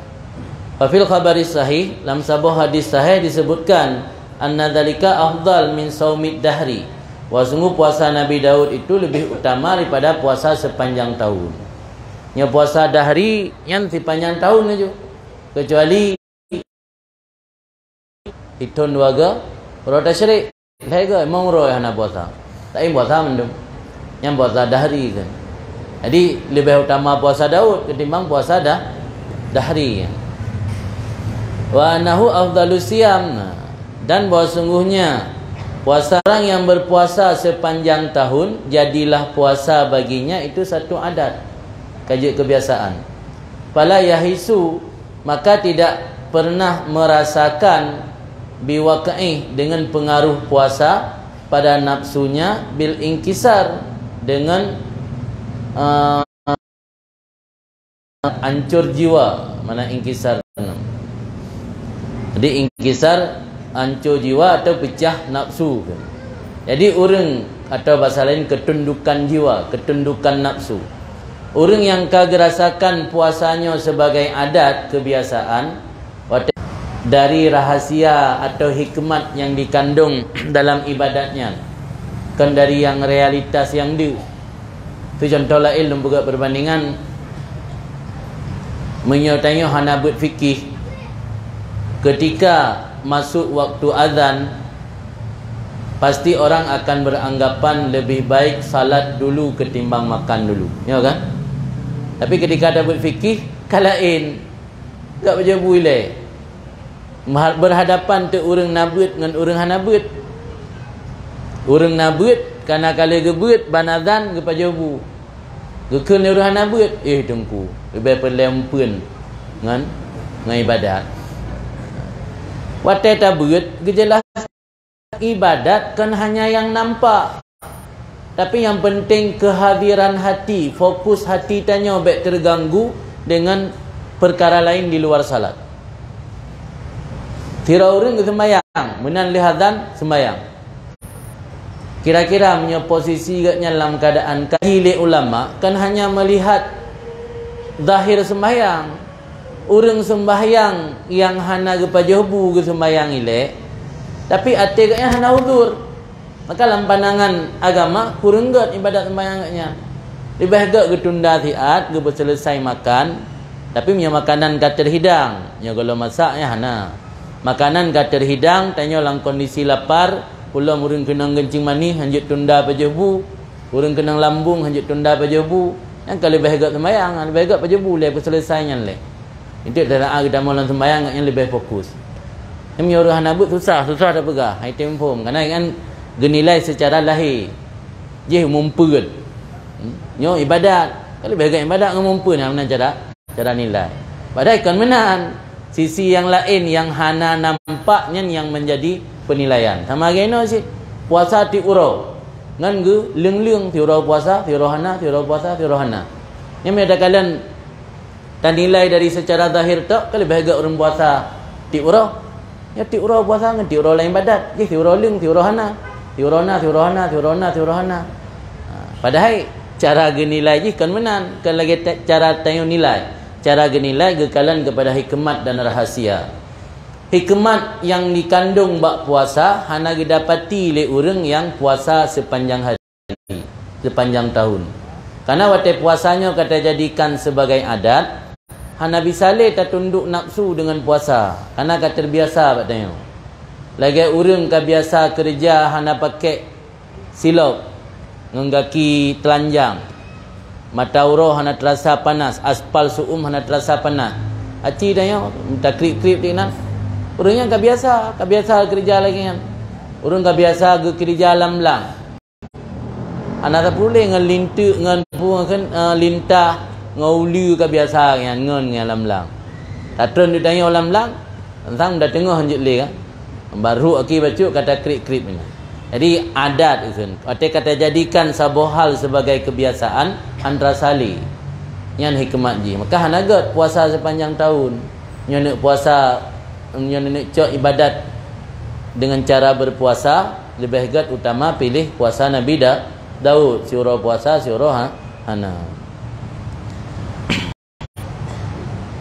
Fa fil khabaris sahih, lam saboh hadis sahih disebutkan, anna dzalika afdal min saumid dahri. Bahwa sungguh puasa Nabi Daud itu lebih utama daripada puasa sepanjang tahun. Nyoe puasa dahri nyan sepanjang tahun laju. Kecuali di thon dua ga, uroe tasyrik. Lhée ga, limong uroe hana puasa. Tapi puasa mandum. Nyan puasa dahri kan. Jadi, lebih utama puasa Daud ketimbang puasa dah, dahri kan. Wa annahu afdalus siyam. Nah, dan bahwa sungguhnya puasa orang yang berpuasa sepanjang tahun, jadilah puasa baginya itu satu adat. Ka jeuet kebiasaan. Fala yahisu, maka tidak pernah merasakan biwaqih dengan pengaruh puasa pada nafsunya bil inkisar dengan, eh, ancur jiwa, mana inkisar. Jadi inkisar ancur jiwa atau pecah nafsu. Jadi ureuëng atau bahasa lain ketundukan jiwa, ketundukan nafsu. Ureuëng nyang ka geurasakan puasa nyoe sebagai adat kebiasaan, watée dari rahasia atau hikmat nyang dikandong dalam ibadat nyan, kon dari nyang realitas nyang deuh. Tu contoh laén lôn peugah perbandingan, meunyoe tanyoe hana beuet fikih, ketika masuk waktu azan, pasti orang akan beranggapan lebih baik salat dulu ketimbang makan dulu. Ya kan? Tapi ketika ada beuet fikih, ka laén. Gak bajau bu ilée. Berhadapan teuk ureuëng na beuet ngon ureuëng hana beuet. Ureuëng na beuet, kana ka lheueh geubeuet, ban azan geupajau bu. Geukheun lé ureuëng hana beuet, "Eh, Teungku, leubeh peureulée umpeuen ngon, ngon ibadat." Watée tabeuet, geujeulaih ibadat kon hanya nyang nampak, tapi nyang penting keuhadiran hati, fokus hati tanyoe bék teuganggu dengan peukara laén di luar salat. Sidroe ureuëng geuseumbayang, meunan lheueh azan seumbayang. Kira-kira meunyoe posisi geuhnyan lam keuadaan kaji lé ulama, kon hanya meulihat zahir seumbayang. Ureuëng seumbayang nyang hana geupajoh bu geuseumbayang ilée, tapi até geuhnyan hana uzur, maka lam pandangan agama kureueng gét ibadat seumbayang geuhnyan. Leubeh gét geutunda siat, geupeuseuleusoe makan, tapi meunyoe makanan ka teuhidang, nyoe gohlom masak nyan hana. Makanan ka teuhidang, tanyoe lam kondisi lapar, ulôn ureuëng keunong geuncing manéh hanjeuet tunda pajoh bu, ureuëng keunong lambung hanjeuet tunda pajoh bu, nyan ka leubeh gét seumbayang, leubeh gét pajoh bu lé peuseuleusoe nyan lé. Intu teuna'a geutamong lam seumbayang nyan leubeh fokus. Nyan meunyoe ureuëng hana beuet susah, susah tapeugah, hai tem phom. Karena kan geunilai secara lahé. Jih mumpeuen. Hmm? Nyoe ibadat. Kan leubeh gét ibadat ngon mumpeuen, meunan cara, cara nilai. Padahai kon meunan. Sisi nyang laén nyang hana nampak nyan nyang menjadi penilaian. Sama lagée inoe cit. Puasa tiep uroe. Ngon geuleung-leung, siuroe puasa, siuroe hana, siuroe puasa, siuroe hana. Nyan meunyoe takalon tanilai dari secara zahir tok, ka leubeh gét ureuëng puasa tiep uroe. Nyoe tiep uroe puasa ngon tiep uroe laén ibadat. Jih siuroe leung, siuroe hana. Siuroe na, siuroe hana, siuroe na, siuroe hana. Ha, padahai cara geunilai jih kon meunan, kon lagée ta-, cara tanyoe nilai. Cara geunilai geukalon keupada hikmat dan rahsia. Hikmat nyang dikandong bak puasa hana geudapati lé ureuëng nyang puasa seupanjang hari, seupanjang tahun. Karena watée puasa nyoe ka tajadikan sebagai adat, hana bisa lé tatundok nafsu deungon puasa, karena ka terbiasa bak tanyoe. Lagée ureuëng ka biasa keureuja hana pakék silop, ngon gaki telanjang, mata uroe hana terasa panas, aspal su'um hana terasa panas. Aci tanyoe takrip-krip di nan. Ureuëng nyan ka biasa, ka biasa keureuja lagée nyan. Ureuëng ka biasa geukeureuja lam blang. Hana tapeureulée ngon linteuk, ngon peue, ngon, eh, lintah, ngon uleue ka biasa nyan ngon ngon lam blang. Tatreun di tanyoe lam blang, sang da teungoh jeuet lé kan. Barô aki bacut ka takrip-krip nyan. Jadi adat ikheun, watée ka tajadikan saboh hal sebagai kebiasaan, hana rasa lé. Nyan hikmat jih. Maka hana gét puasa sepanjang tahun. Nyoe neuk puasa, nyoe neuk cok ibadat dengan cara berpuasa, leubeh gét utama piléh puasa Nabi Da-, Daud, siuroe puasa, siuroe ha-, hana.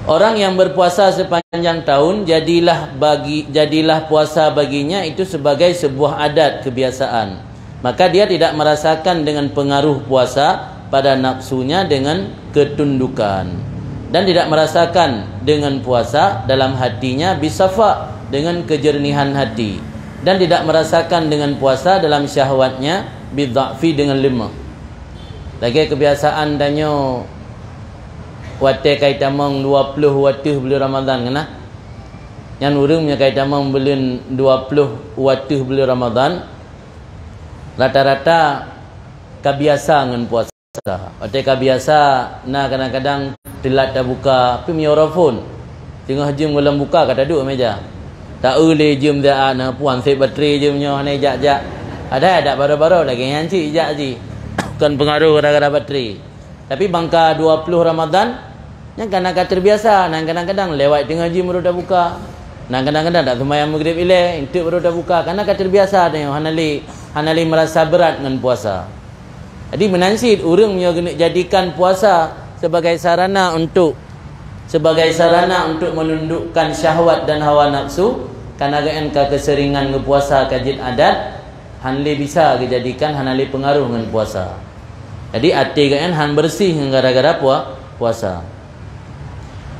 Orang yang berpuasa sepanjang tahun, jadilah bagi, jadilah puasa baginya itu sebagai sebuah adat kebiasaan. Maka dia tidak merasakan dengan pengaruh puasa pada nafsunya dengan ketundukan, dan tidak merasakan dengan puasa dalam hatinya bisafa dengan kejernihan hati, dan tidak merasakan dengan puasa dalam syahwatnya bidha'fi dengan lemah. Lagée kebiasaan tanyoe watée ka itamong dua ploh wateuh buleuen Ramadhan keunan. Nyan ureuëng nyang ka itamong buleuen dua ploh wateuh buleuen Ramadhan, rata-rata ka biasa ngon puasa. Watée ka biasa, na kadang-kadang teulat tabuka, pi meunyoe phon. Teungoh jeuem gohlom buka ka taduek meja. Ta-eu lé jeuem dak na puan sép baterai jeuem nyoe hana jak-jak. Ada adak baroe-baroe lagée nyan cit jak jih. Kon peungaruh gara-gara baterai. Tapi bangka dua ploh Ramadhan, nyan kana ka terbiasa, nyan kadang-kadang lewat teungoh jeuem baru tabuka. Nyan kadang-kadang dak seumayang maghrib ilée, enteuk baru tabuka, kana ka terbiasa tanyoe hana lé, hana lé merasa berat ngon puasa. Jadi meunan cit ureuëng meunyoe geuneuk jadikan puasa sebagai sarana untuk, sebagai sarana untuk menundukkan syahwat dan hawa nafsu, kana geuén ka keuseuringan geupuasa ka jeuet adat, hana lé bisa geujadikan hana lé peungaruh ngon puasa. Jadi até geuén hana beureuséh ngon gara-gara pua-, puasa.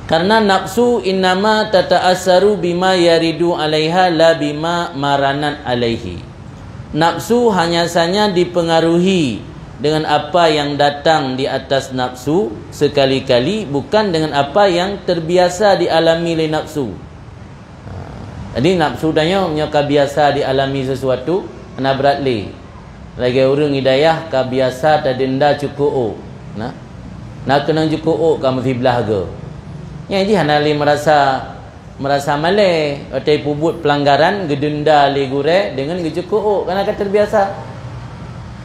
Karena nafsu innama tata'assaru bima yaridu 'alaiha la bima maranat 'alaihi. Nafsu hanya saja dipengaruhi dengan apa yang datang di atas nafsu sekali-kali, bukan dengan apa yang terbiasa dialami lé nafsu. Ha, jadi nafsu tanyoe nyoe ka biasa dialami sesuatu, hana brat lé. Lagée ureuëng di dayah ka biasa tadenda cukôk ôk. Nah, na keunong cukôk ôk ka meusiblah goe. Nyan jih hana lé merasa, merasa malée, watée peubuet pelanggaran geudenda lé gurée deungon geucukôk ôk, kana ka terbiasa.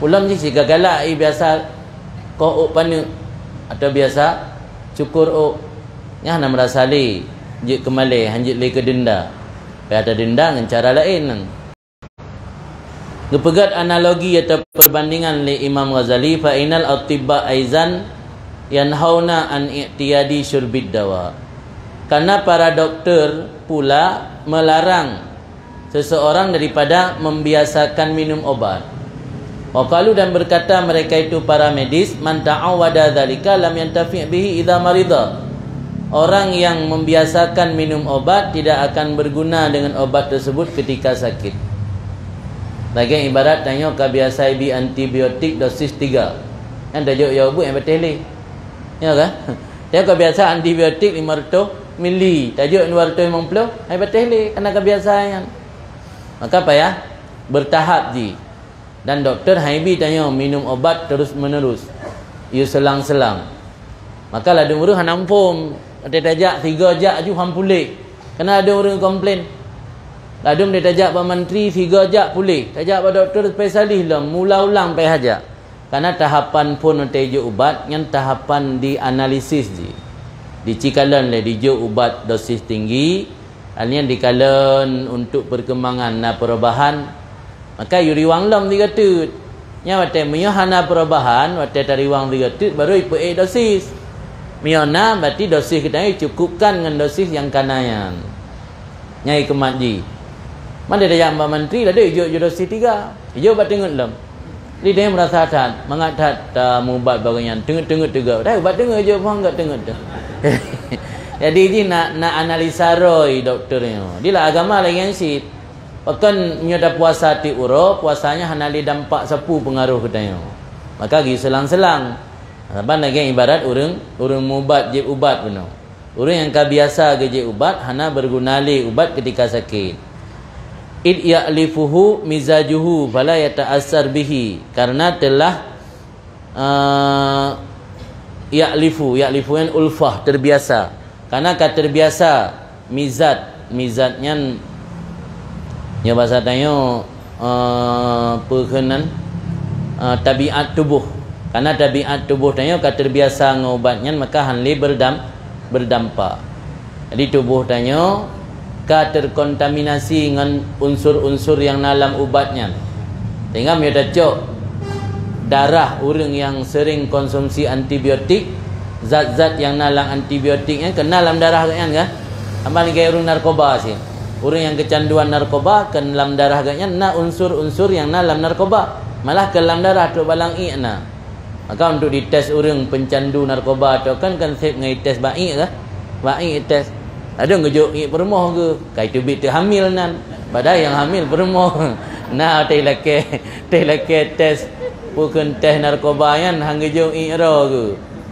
Ulôn jih siga galak i biasa koh ôk paneuk atau biasa cukur ôk. Nyan hana merasa lé jeuet keu malée, hana jeuet lé keu denda. Payah tadenda ngon cara laén. Geupeugét analogi atau perbandingan lé Imam Ghazali, fa innal atibba aizan yanhauna an i'tiyadi syurbid dawa. Karena para doktor pula melarang seseorang daripada membiasakan minum obat. Wa qalu, dan berkata mereka itu para medis, man ta'awwada dzalika lam yantafi' bihi idza marida. Orang yang membiasakan minum obat tidak akan berguna dengan obat tersebut ketika sakit. Lagée ibarat tanyoe ka biasa ibi antibiotik dosis tiga. Kan tajok ya ubat nyang patéh lé. Ya kan? Tanyoe ka biasa antibiotik lima ratus mili, tajok dua ratus lima puluh, hai patéh lé, karena ka biasa nyan. Maka payah bertahap jih. Dan doktor hana ibi tanyoe minum obat terus-menerus. Yue selang-selang. Maka ladum ureuëng hana muphom, watée tajak sigo jak aju han puléh. Kana ladum ureuëng komplain. Ladum watée tajak bak mantri sigo jak puléh, tajak bak doktor spesialis lom, mula ulang payah jak. Karena tahapan phon watée ijok ubat nyan tahapan dianalisis jih. Dicikalon lé dijok ubat dosis tinggi, hal nyan dikalon untuk perkembangan na perubahan Maka yue riwang lom tiga teut. Nyan watée meunyoe hana perubahan, watée tariwang tiga teut baru ipeuék dosis. Meunyoe na, berarti dosis geutanyoe cukupkan ngon dosis nyang kana nyan. Nyang ikeumat jih. Mandé tajak bak mantri, ladé ijok ju dosis tiga. Ijok bak teungeut lom. Lideh meurasa that, mangat that, ta meuubat bagoe nyan, teungeut-teungeut teuga. Dah ubat teungeut je, pohon gak teungeut tu. Jadi, jih na, na analisa roh doktor nyoe. Dilah agama lagée nyan cit. Pakon meunyoe tapuasa tiep uroe, puasa nyan hana lé dampak sapeue peungaroh keu tanyoe. Maka geuselang-selang. Saban lagée ibarat ureuëng, ureuëng meuubat jieb ubat bunoe. Ureuëng nyang ka biasa geujieb ubat hana beuguna lé ubat keutika sakét. Id ya'lifuhu mizajuhu fala yata'assar bihi, karena telah, eh, ya'lifu, ya'lifu nyan ulfah, terbiasa. Karena ka terbiasa mizaj, mizaj nyan nyoe basa tanyoe, eh, peue kheun nan, eh, tabiat tuboh. Karena tabiat tuboh tanyoe ka terbiasa ngon ubat nyan, maka han lé beurdam-, beurdampak. Jadi tuboh tanyoe ka terkontaminasi ngon unsur-unsur nyang na lam ubat nyan. Sehingga meunyoe tacok darah ureuëng nyang sering konsumsi antibiotik, zat-zat nyang na lam antibiotik nyan kena lam darah geuhnyan kan? Sama lagée ureuëng narkoba cit. Ureuëng nyang keucanduan narkoba, kan lam darah geuhnyan na unsur-unsur nyang na lam narkoba. Malah kan lam darah trok bak lam iék na. Maka untuk dites ureuëng pencandu narkoba tu kan, kan seb ngai tes bak iék kah? Bak iék tes. Ada geujok iék peurumoh ke? Kai teubiet teu hamil nan. Padahai nyang hamil peurumoh. Na teh lakée, teh lakée tes. Peue kheun tes narkoba nyan han geujok iék roh ke?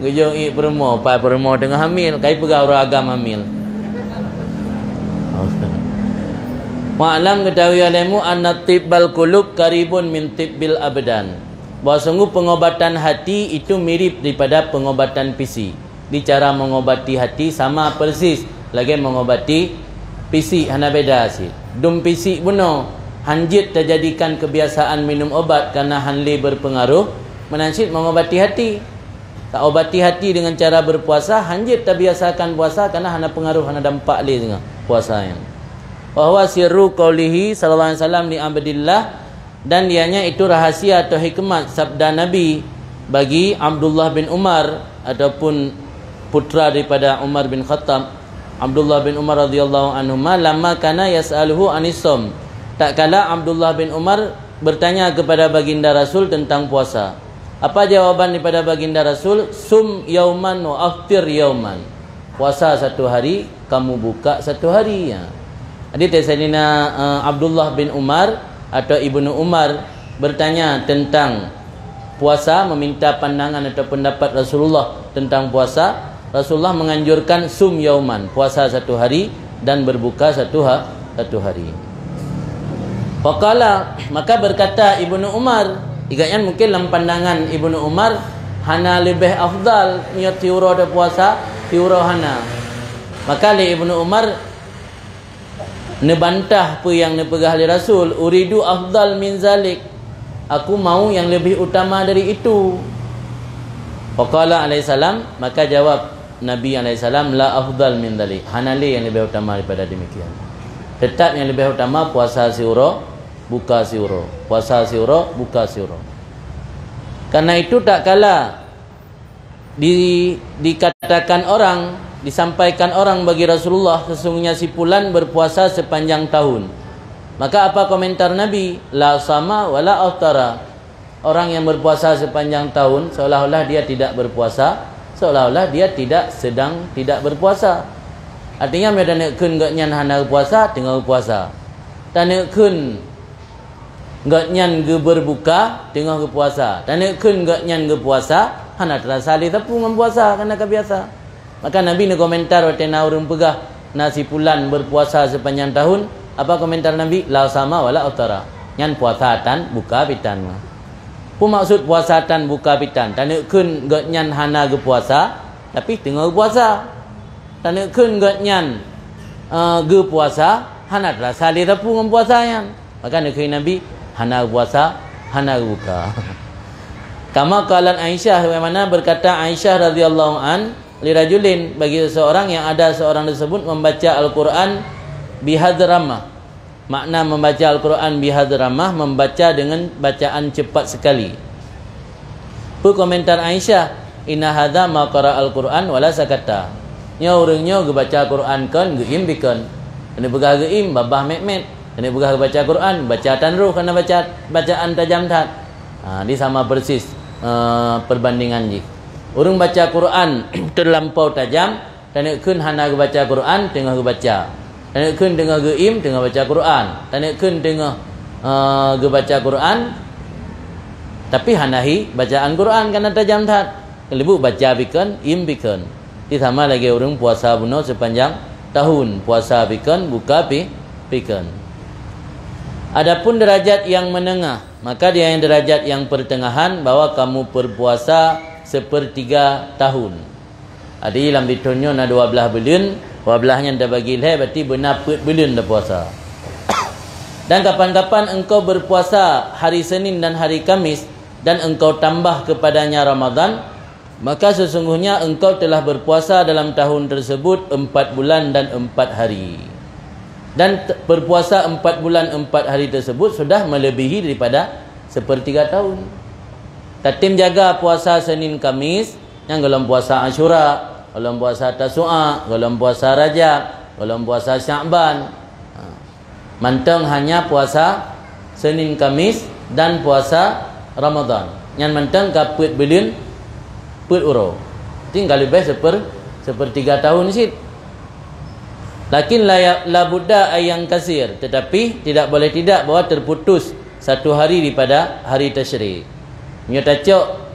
Geujok iék peurumoh, pai peurumoh teungoh hamil, kai peugah ureuëng agam hamil. Wa'lam, geutahui olehmu, anna tibbal qulub qaribun min tibbil abdan. Bahwa sungguh pengobatan hati itu mirip daripada pengobatan fisik. Di cara mengobati hati sama persis lagée mengobati fisik, hana beda cit. Dum fisik bunoe, han jeuet tajadikan kebiasaan minum obat karena han lé berpengaruh, meunan cit mengobati hati. Taobati hati dengan cara berpuasa, han jeuet tabiasakan puasa karena hana pengaruh, hana dampak lé singoh puasa nyan. Wa huwa sirru qaulihi sallallahu alaihi wasallam li Abdillah, dan ianya itu rahasia atau hikmat sabda Nabi bagi Abdullah bin Umar ataupun putra daripada Umar bin Khattab. Abdullah bin Umar radhiyallahu anhuma lamma kana yas'aluhu anis shaum. Tatkala Abdullah bin Umar bertanya kepada baginda Rasul tentang puasa. Apa jawaban daripada baginda Rasul? Sum yauman wa aftir yauman. Puasa satu hari, kamu buka satu hari. Ya. Jadi Saidina, eh, Abdullah bin Umar atau Ibnu Umar bertanya tentang puasa, meminta pandangan atau pendapat Rasulullah tentang puasa. Rasulullah menganjurkan sum yauman, puasa satu hari dan berbuka satu ha-, satu hari. Faqala, maka berkata Ibnu Umar, igat nyan mungkin lam pandangan Ibnu Umar hana leubeh afdal nyoe siuroe teupuasa, siuroe hana. Maka lé Ibnu Umar neubantah peue nyang neupeugah lé Rasul, "Uridu afdal min zalik." Aku mau nyang leubeh utama dari itu. Faqala alaihissalam, maka jawab Nabi alaihissalam, "La afdal min zalik." Hana lé nyang leubeh utama daripada demikian. Tetap nyang leubeh utama puasa siuroe, buka siuroe. Puasa siuroe, buka siuroe. Karena itu tak kala di-, dikatakan orang, disampaikan orang bagi Rasulullah, "Sesungguhnya si fulan berpuasa sepanjang tahun." Maka apa komentar Nabi? "La sama wa la aftara." Orang yang berpuasa sepanjang tahun, seolah-olah dia tidak berpuasa, seolah-olah dia tidak, sedang tidak berpuasa. Artinya, meunyoe taneuk kheun gobnyan hana geupuasa, teungoh geupuasa. Taneuk kheun gobnyan geuberbuka teungoh geupuasa. Taneuk kheun gobnyan geupuasa, hana teurasa lé sapeue ngon puasa, karena ka biasa. Maka Nabi neukomentar watée na ureuëng peugah, "Na si fulan berpuasa sepanjang tahun." Apa komentar Nabi? "La sama wa la aftara." Nyan puasa tan buka pitan. Peue maksud puasa tan buka pitan? Taneuk kheun gobnyan hana geupuasa, tapi teungoh geupuasa. Taneuk kheun gobnyan, eh, geupuasa, hana teurasa lé sapeue ngon puasa nyan. Maka neukheun Nabi, hana puasa, hana buka. Kama qalat Aisyah, sebagaimana berkata Aisyah radhiyallahu an, li rajulin, bagi seseorang yang ada seorang tersebut membaca Al-Quran bi Hadramah. Makna membaca Al-Quran bihadramah, membaca dengan bacaan cepat sekali. Peue komentar Aisyah, "Inna hadza ma qara'al Qur'an wala sakata." Nyoe ureuëng nyoe geubaca Quran kon, geuim bikon. Keuneuk peugah geuim, babah mét-mét. Keuneuk peugah geubaca Quran, baca tan roh, kana baca bacaan tajam that. Ha, di sama persis, eh, perbandingan jih. Ureuëng baca Quran terlampau tajam, taneuk kheun hana geubaca Quran, teungoh geubaca. Taneuk kheun teungoh geuim, teungoh baca Quran. Taneuk kheun teungoh, eh, geubaca Quran, tapi hana hi bacaan Quran, kana tajam that. Keuleubuk baca bikon, im bikon. Di sama lagée ureuëng puasa bunoe sepanjang tahun, puasa bikon, buka pi-, bikon. Adapun derajat yang menengah, maka dia yang derajat yang pertengahan, bahwa kamu berpuasa sepertiga tahun. Jadi, lam sithon nyoe na dua blaih buleuen, dua blaih nyan tabagi lhée, berarti beuna peuet buleuen tapuasa. Dan kapan-kapan engkau berpuasa hari Senin dan hari Kamis, dan engkau tambah kepadanya Ramadan, maka sesungguhnya engkau telah berpuasa dalam tahun tersebut empat bulan dan empat hari. Dan te-, berpuasa empat bulan empat hari tersebut sudah melebihi daripada sepertiga tahun. Tatem jaga puasa Senin Kamis, nyang golom puasa Asyura, golom puasa Tasu'a, golom puasa Rajab, golom puasa Sya'ban. Ha. Mantong hanya puasa Senin Kamis dan puasa Ramadan. Nyan mantong ka peuet buleuen, peuet uroe. Tinggai leubeh seper-, sepertiga tahun cit. Lakin la ya-, la budda ay yankasir, tetapi tidak boleh tidak bahwa terputus satu hari daripada hari tasyrik. Meunyoe tacok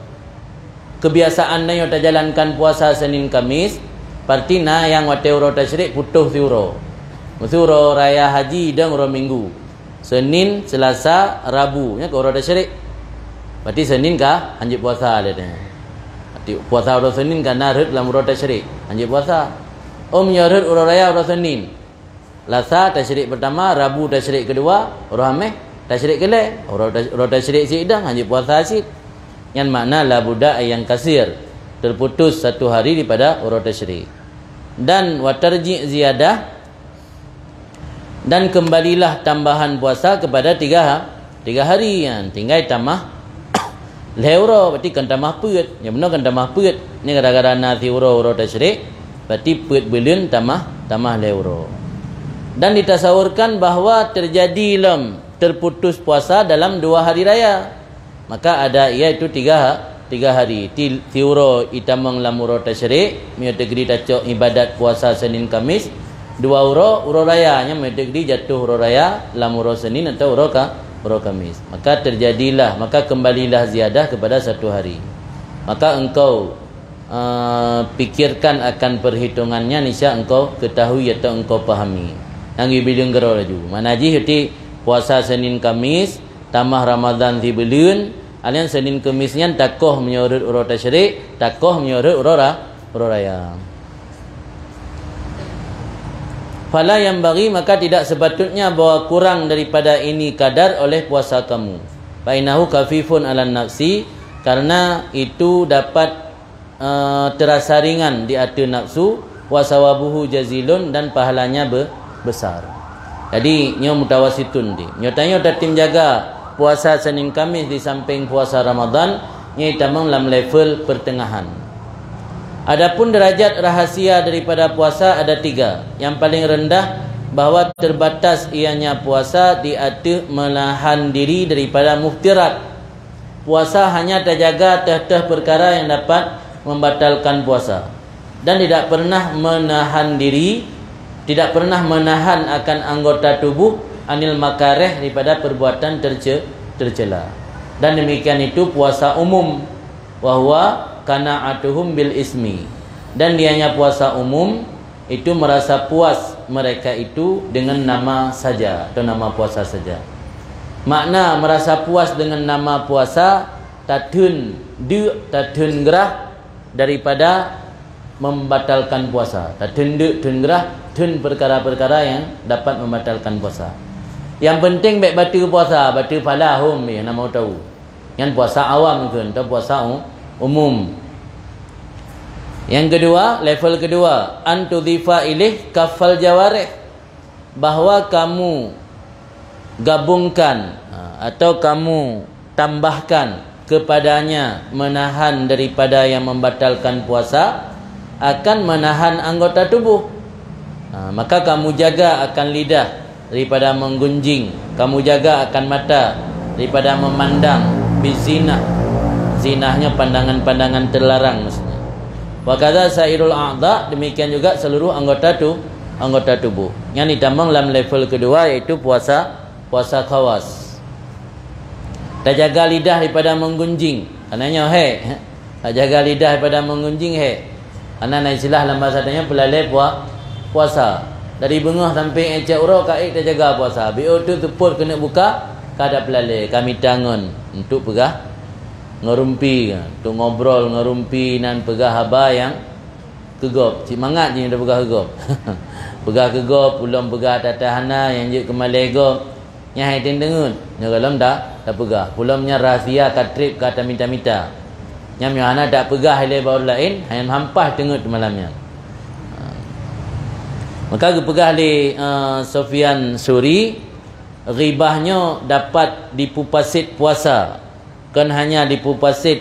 kebiasaan tanyoe tajalankan puasa Senin Kamis, parti na nyang watée uroe tasyrik putôh siuroe. Meusi uroe raya haji dong uroe Minggu. Senin, Selasa, Rabu, nyan keu uroe tasyrik. Berarti Senin ka hanjeuet puasa lé nyan. Berarti puasa uroe Senin ka na rhot lam uroe tasyrik, hanjeuet puasa. Oh, meunyoe rhot uroe raya uroe Senin. Lasa tasyrik pertama, Rabu tasyrik kedua, uroe Hameh tasyrik keulhée, uroe tas-, uroe tasyrik sidang hanjeuet puasa cit. Nyan makna la budda ay yankasir, terputus satu hari daripada uroe tasyrik. Dan wa tarji' ziyadah, dan kembalilah tambahan puasa kepada tiga ha-, tiga hari. Nyan tinggai tamah lhée uroe, berarti kan tamah peuet. Nyang beuna kan tamah peuet. Ni gara-gara na siuroe uroe tasyrik, berarti peuet buleuen tamah, tamah lhée uroe. Dan ditasawurkan bahwa terjadi lom terputus puasa dalam dua hari raya. Maka ada iaitu tiga ha-, tiga hari. Ti-, siuroe itamong lam uroe tasyrik, meunyoe teugri tacok ibadat puasa Senin Kamis, dua uroe, uroe raya nyan meunyoe teugri jatuh uroe raya lam uroe Senin atau uroe ka-, uroe Kamis. Maka terjadilah, maka kembalilah ziyadah kepada satu hari. Maka engkau, eh, pikirkan akan perhitungannya, niscaya engkau ketahui atau engkau pahami. Nyang geubileung keudroe laju. Makna jih, berarti puasa Senin Kamis, tamah Ramadan sibuleuen, alian Senin Kemis nyan takoh meunyoe rhot uroe tasyrik, takoh meunyoe rhot uroe ra-, uroe raya. Fala yanbaghi, maka tidak sepatutnya bahwa kurang daripada ini kadar oleh puasa kamu. Fa innahu khafifun 'alan nafsi, karena itu dapat eh, terasa ringan di ateueh nafsu, wa sawabuhu jazilun, dan pahalanya be-, besar. Jadi, nyoe mutawasitun di. Nyoe tanyoe tatem jaga puasa Senin Kamis di samping puasa Ramadan, nyoe tamong lam level pertengahan. Adapun derajat rahasia daripada puasa ada tiga. Yang paling rendah, bahwa terbatas ianya puasa di ateueh menahan diri daripada muftirat. Puasa hanya tajaga teuh-teuh perkara yang dapat membatalkan puasa, dan tidak pernah menahan diri, tidak pernah menahan akan anggota tubuh anil makareh daripada perbuatan terce-, tercela. Dan demikian itu puasa umum, wa huwa qana'atuhum bil ismi. Dan dianya puasa umum, itu merasa puas mereka itu dengan nama saja atau nama puasa saja. Makna merasa puas dengan nama puasa, tatheun deuk, tatheun grah daripada membatalkan puasa. Tatheun deuk, theun grah, theun perkara-perkara yang dapat membatalkan puasa. Yang penting bék bateue puasa, bateue phala hom, ya, nama tahu. Nyan puasa awam kheun, atau puasa u-, umum. Yang kedua, level kedua, an tudhifa ilaih kaffal jawarih, bahwa kamu gabungkan, ha, atau kamu tambahkan kepadanya menahan daripada yang membatalkan puasa, akan menahan anggota tubuh. Ha, maka kamu jaga akan lidah daripada menggunjing, kamu jaga akan mata daripada memandang, bizina. Zinahnya pandangan-pandangan terlarang maksudnya. Wa kadza sairul a'dha, demikian juga seluruh anggota tu, anggota tubuh. Yang ditamong lam level kedua, iaitu puasa, puasa khawas. Tajaga lidah daripada menggunjing. Karena nyoe he. Tajaga lidah daripada menggunjing he. Karena na istilah lam bahasa tanyoe peulalé pua-, puasa. Dari beungoh sampai écék uroe ka ék tajaga puasa. Biôh tu teupot keuneuk buka, ka tapeulalé, ka mita ngon untuk peugah ngerumpi, untuk ngobrol ngerumpi nan peugah haba nyang keu gob. Cit mangat jih tapeugah keu gob. Peugah keu gob, ulôn peugah tata hana nyang jeuet keu malée gob. Nyan hai tem deungeut, nyoe gohlom ta-, tapeugah. Ulôn nyan rahsia ka treb ka tamita-mita. Nyan meunyoe hana tapeugah ilée bak ureuëng laén, hai hampah teungeut malam nyan. Ha. Maka geupeugah lé, eh, Sufyan Sauri, ghibah nyoe dapat dipeupaset puasa. Kon hanya dipeupaset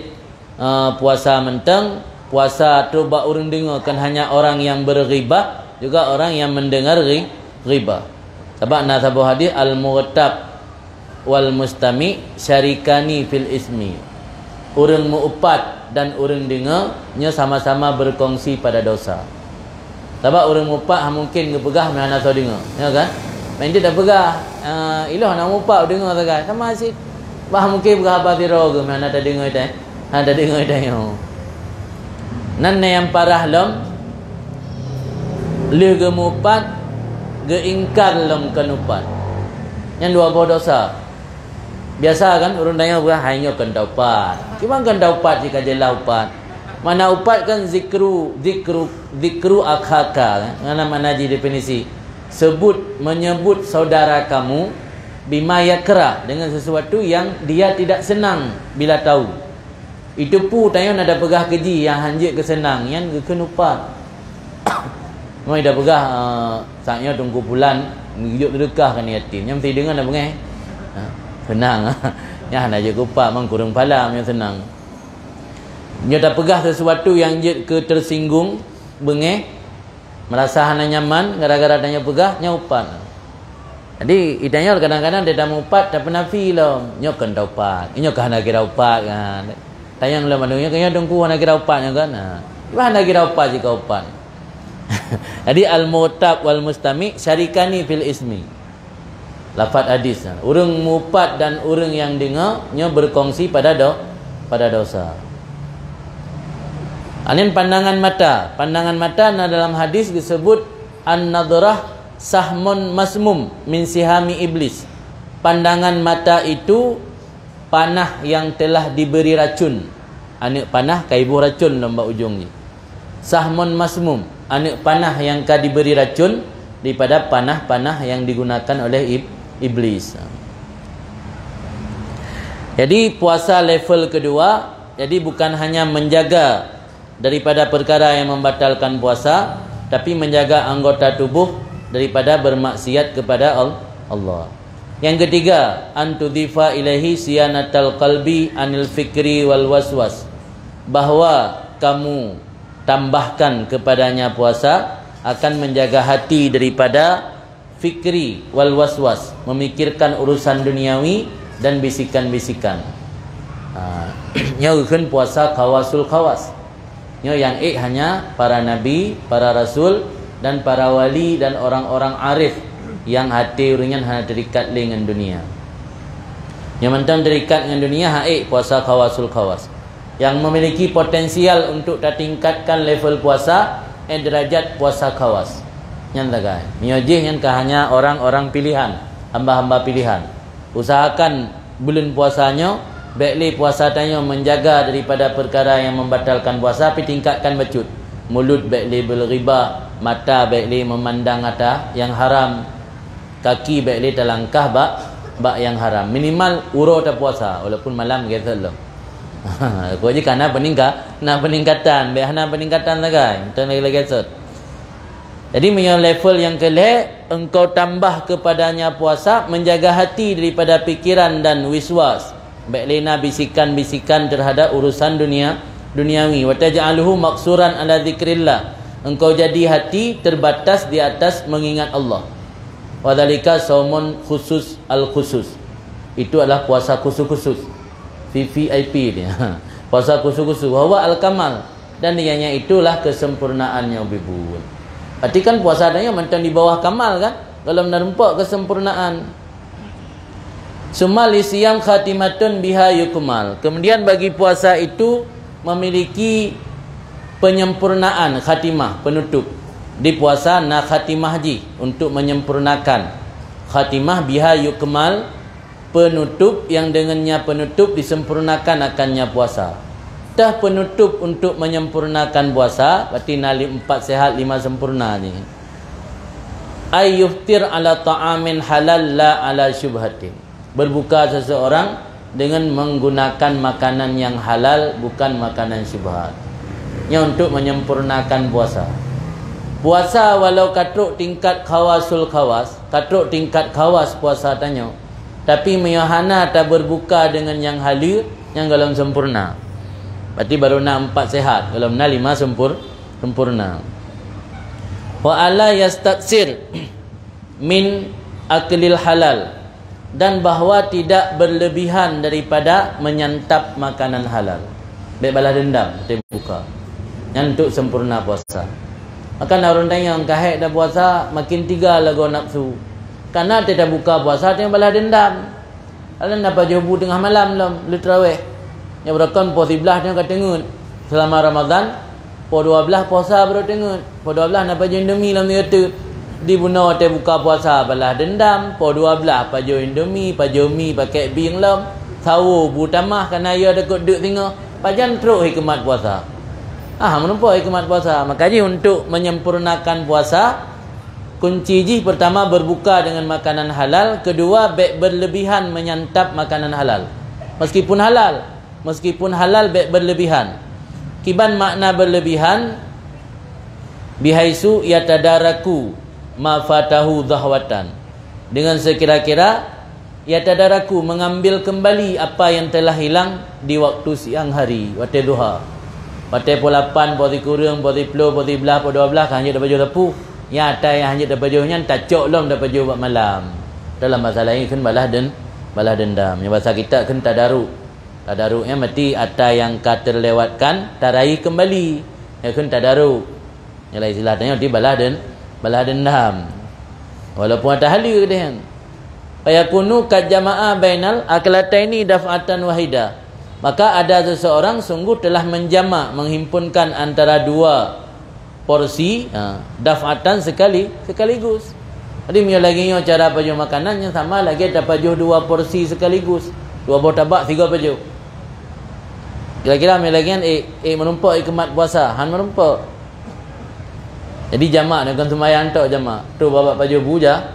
eh, puasa mantong, puasa trok bak ureuëng deungoe, kon hanya orang yang berghibah, juga orang yang mendengar ghi-, ghibah. Sabab na saboh hadis, "Al-mughtab wal mustami' syarikani fil ismi." Ureuëng meu-upat dan ureuëng deungoe, nyoe sama-sama berkongsi pada dosa. Sabab ureuëng meu-upat hana mungken geupeugah meuhana soe deungoe, ya kan? Meuhana tapeugah, eh, ilôn hana meu-upat deungoe sagai. Sama cit. Bah mungken peugah haba sidroe geuh meuhana tadeungoe itai. Hana tadeungoe itai nyoe. Nan nyang parah lom, lheueh geumeu-upat, geuingkar lom kon upat. Nyan dua boh dosa. Biasa kan ureuëng tanyoe peugah, "Hai nyoe kon taupat." Kiban kon taupat jih ka jeulaih upat. Makna upat kan zikru, zikru, zikru akhaka, kan? Ngana makna jih definisi. Sebut, menyebut saudara kamu bima yakrah, dengan sesuatu yang dia tidak senang bila tahu. Itu pu tanyoe na tapeugah keu jih nyang hanjeuet keu seunang, nyan geukheun upat. Nyoe tapeugah, eh, saat nyoe Teungku Pulan geujok seudeukah keu yatim. Nyan meusti deungon na beungéh. Ha, seunang. Nyan hana jeuet keu upat, mang kureueng pahala meunyoe seunang. Nyoe tapeugah sesuatu nyang jeuet keu tersinggung, beungéh, meurasa hana nyaman gara-gara tanyoe peugah, nyan upat. Jadi, geutanyoe kadang-kadang tatamong upat, tapeunafi lom. Nyoe kon taupat. Nyoe ka hana kira upat kan. Tanyong lom anu, nyoe, nyoe Teungku hana kira upat nyoe kan. Ha. Bah hana kira upat jih ka upat. Jadi, al-mughtab wal mustami' syarikani fil ismi. Lafaz hadis. Ureuëng meu-upat dan ureuëng nyang deungoe, nyoe berkongsi pada do-, pada dosa. Anin pandangan mata. Pandangan mata na dalam hadis disebut an-nadrah sahmun masmum min sihami iblis. Pandangan mata itu panah yang telah diberi racun. Aneuëk panah ka iboh racun lom bak ujong jih. Sahmun masmum, aneuëk panah yang ka diberi racun daripada panah-panah yang digunakan oleh ib-, iblis. Jadi, puasa level kedua, jadi bukan hanya menjaga daripada perkara yang membatalkan puasa, tapi menjaga anggota tubuh daripada bermaksiat kepada Al-, Allah. Yang ketiga, an tudhifa ilaihi siyanatal qalbi anil fikri wal waswas. Bahwa kamu tambahkan kepadanya puasa akan menjaga hati daripada fikri wal waswas, memikirkan urusan duniawi dan bisikan-bisikan. Ha, nyoe geukheun puasa khawasul khawas. Nyoe nyang ék hanya para nabi, para rasul, dan para wali dan orang-orang arif nyang até ureuëng nyan hana terikat lé ngon dunia. Nyang mantong terikat ngon dunia hana ék puasa khawasul khawas. Nyang memiliki potensial untuk tatingkatkan level puasa, eh, derajat puasa khawas. Nyan sagai. Meunyoe jih nyan ka hanya orang-orang pilihan, hamba-hamba pilihan. Usahakan buleuen puasa nyoe, bék lé puasa tanyoe menjaga daripada perkara yang membatalkan puasa, tapi tingkatkan bacut. Mulut bék lé berghibah, mata bék lé memandang ata yang haram, kaki bék lé talangkah bak, bak yang haram. Minimal uroe tapuasa, walaupun malam gesot lom. Kok jih ka na peningka-, na peningkatan, bék hana peningkatan sagai, mantong lagée-lagée gesot. Jadi, meunyoe level nyang keu lhèe, engkau tambah kepadanya puasa, menjaga hati daripada pikiran dan wiswas. Bèk lé na bisikan-bisikan terhadap urusan dunia, duniawi. Wa taj'aluhu maqsuran ala dzikrillah. Engkau jadi hati terbatas di atas mengingat Allah. Wa dzalika saumun khusus al-khusus. Itu adalah puasa khusus-khusus. V V I P dia. Puasa khusus-khusus. Wa huwa al-kamal. Dan ianya itulah kesempurnaan nyang beubuet. Berarti kan puasa tanyoe mantong di bawah kamal kan? Golom na rumpok kesempurnaan. Summa lisiyam khatimatun biha yukmal. Kemudian bagi puasa itu memiliki penyempurnaan, khatimah, penutup. Di puasa na khatimah jih untuk menyempurnakan. Khatimah biha yukmal, penutup yang dengannya penutup disempurnakan akannya puasa. Tah penutup untuk menyempurnakan puasa, berarti na li-, empat sehat, lima sempurna jih. Ay yuftir ala ta'amin halal la ala syubhatin. Berbuka seseorang dengan menggunakan makanan yang halal, bukan makanan syubhat. Nyan untuk menyempurnakan puasa. Puasa walau ka trok tingkat khawasul khawas, ka trok tingkat khawas puasa tanyoe, tapi meunyoe hana taberbuka deungon nyang haleue, nyan golom sempurna. Berarti baru na empat sehat, golom na lima sempur-, sempurna. Wa alla yastaksir min aklil halal, dan bahwa tidak berlebihan daripada menyantap makanan halal. Bèk balas dendam, watèe buka. Nyan untuk sempurna puasa. Maka na ureueng tanyoe ka hék tapuasa, makin tiga lagoe nafsu. Karena watèe tabuka puasa, watèe balas dendam. Alah na pajoh bu teungoh malam lom, lheueh tarawih. Nyoe beurakon poh siblaih nyoe ka teungeut. Selama Ramadan, poh dua blaih puasa baru teungeut. Poh dua blaih na pajoh Indomie lom nyoe teuk. Di bunoe watèe buka puasa balas dendam, poh dua blaih pajoh Indomie, pajoh mi, pakèk bieng lom. Sawo bu tamah kana ya takot deuk singoh. Pajan trok hikmat puasa. Ah, meureumpok hikmat puasa. Maka jih untuk menyempurnakan puasa, kunci jih pertama berbuka dengan makanan halal, kedua bèk berlebihan menyantap makanan halal. Meskipun halal, meskipun halal bèk berlebihan. Kiban makna berlebihan, bihaisu yatadaraku ma fatahu zahwatan. Dengan sekira-kira yatadaraku, mengambil kembali apa yang telah hilang di waktu siang hari, watèe duha. Watèe poh lapan, poh sikureueng, poh siploh, poh siblaih, poh dua blaih, ka hanjeuet tapajoh sapeue. Nyan ata nyang hanjeuet tapajoh nyan tacok lom tapajoh bak malam. Dalam bahasa laén kheun balas den-, balas dendam. Nyan bahasa kita kheun tadaruk. Tadaruk nyan berarti ata nyang ka terlewatkan taraih kembali. Nyan kheun tadaruk. Nyan lah istilah tanyoe di balas den-, balas dendam. Walaupun ata haleue deh. Fayakunu qad jama'a bainal aklataini daf'atan wahidah. Maka ada seseorang sungguh telah menjamak, menghimpunkan antara dua porsi, ha, daf'atan sekali, sekaligus. Jadi meunyoe lagèe nyoe cara pajoh makanan, nyan sama lagèe tapajoh dua porsi sekaligus. Dua boh tabak, sigoe pajoh. Kira-kira meunyoe lagèe nyan, eh, eh, meurumpok hikmat puasa, han meurumpok. Jadi jamak, bukan seumayang tok jamak. Tu babak pajoh bu ja-,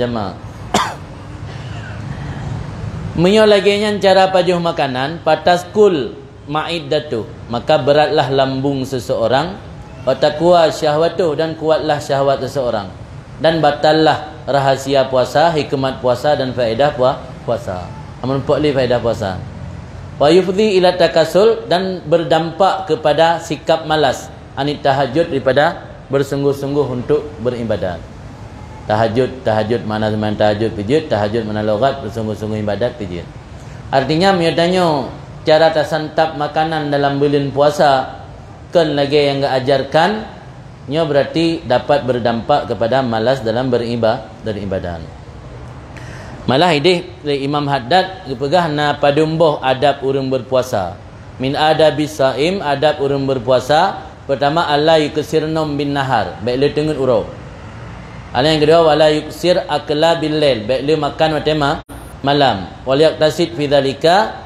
jamak. Meunyoe lagèe nyan cara pajoh makanan, fataskul ma'iddatuh, maka beratlah lambung seseorang, wa taqwa syahwatuh, dan kuatlah syahwat seseorang, dan batallah rahasia puasa, hikmat puasa, dan faedah pua-, puasa. Amun pok li faedah puasa. Wa yufdi ila takasul, dan berdampak kepada sikap malas. Anit tahajud, daripada bersungguh-sungguh untuk beribadat. Tahajud, tahajud makna seumayang tahajud pijeuet, tahajud makna logat bersungguh-sungguh ibadat pijeuet. Artinya, meunyoe tanyoe cara tasantap makanan dalam buleuen puasa kon lagèe nyang geuajarkan, nyoe berarti dapat berdampak kepada malas dalam beriba-, beribadat. Malah idéh lé Imam Haddad geupeugah na padum boh adab ureuëng berpuasa. Min adabis saim, adab ureuëng berpuasa, pertama, alla yuksir nom bin nahar, bèk le teungeut uroe. Ala nyang keudua, wala yuksir akla bil lail, bèk le makan watèe ma-, malam. Wal yaktasid fi dzalika,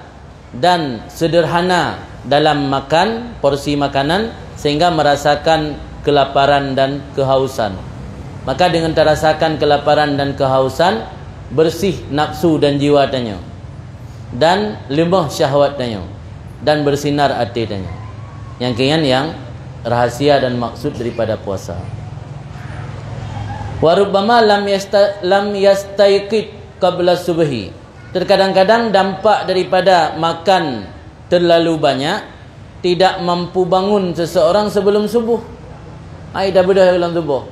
dan sederhana dalam makan, porsi makanan, sehingga merasakan kelaparan dan kehausan. Maka dengan tarasakan kelaparan dan kehausan, bersih nafsu dan jiwa tanyoe, dan leumoh syahwat tanyoe, dan bersinar até tanyoe. Nyang keu nyan nyang rahasia dan maksud daripada puasa. Wa rubbama lam yasta-, lam yastaiqid qabla subhi. Terkadang-kadang dampak daripada makan terlalu banyak tidak mampu bangun seseorang sebelum subuh. Ai dah beudôh dalam tuboh.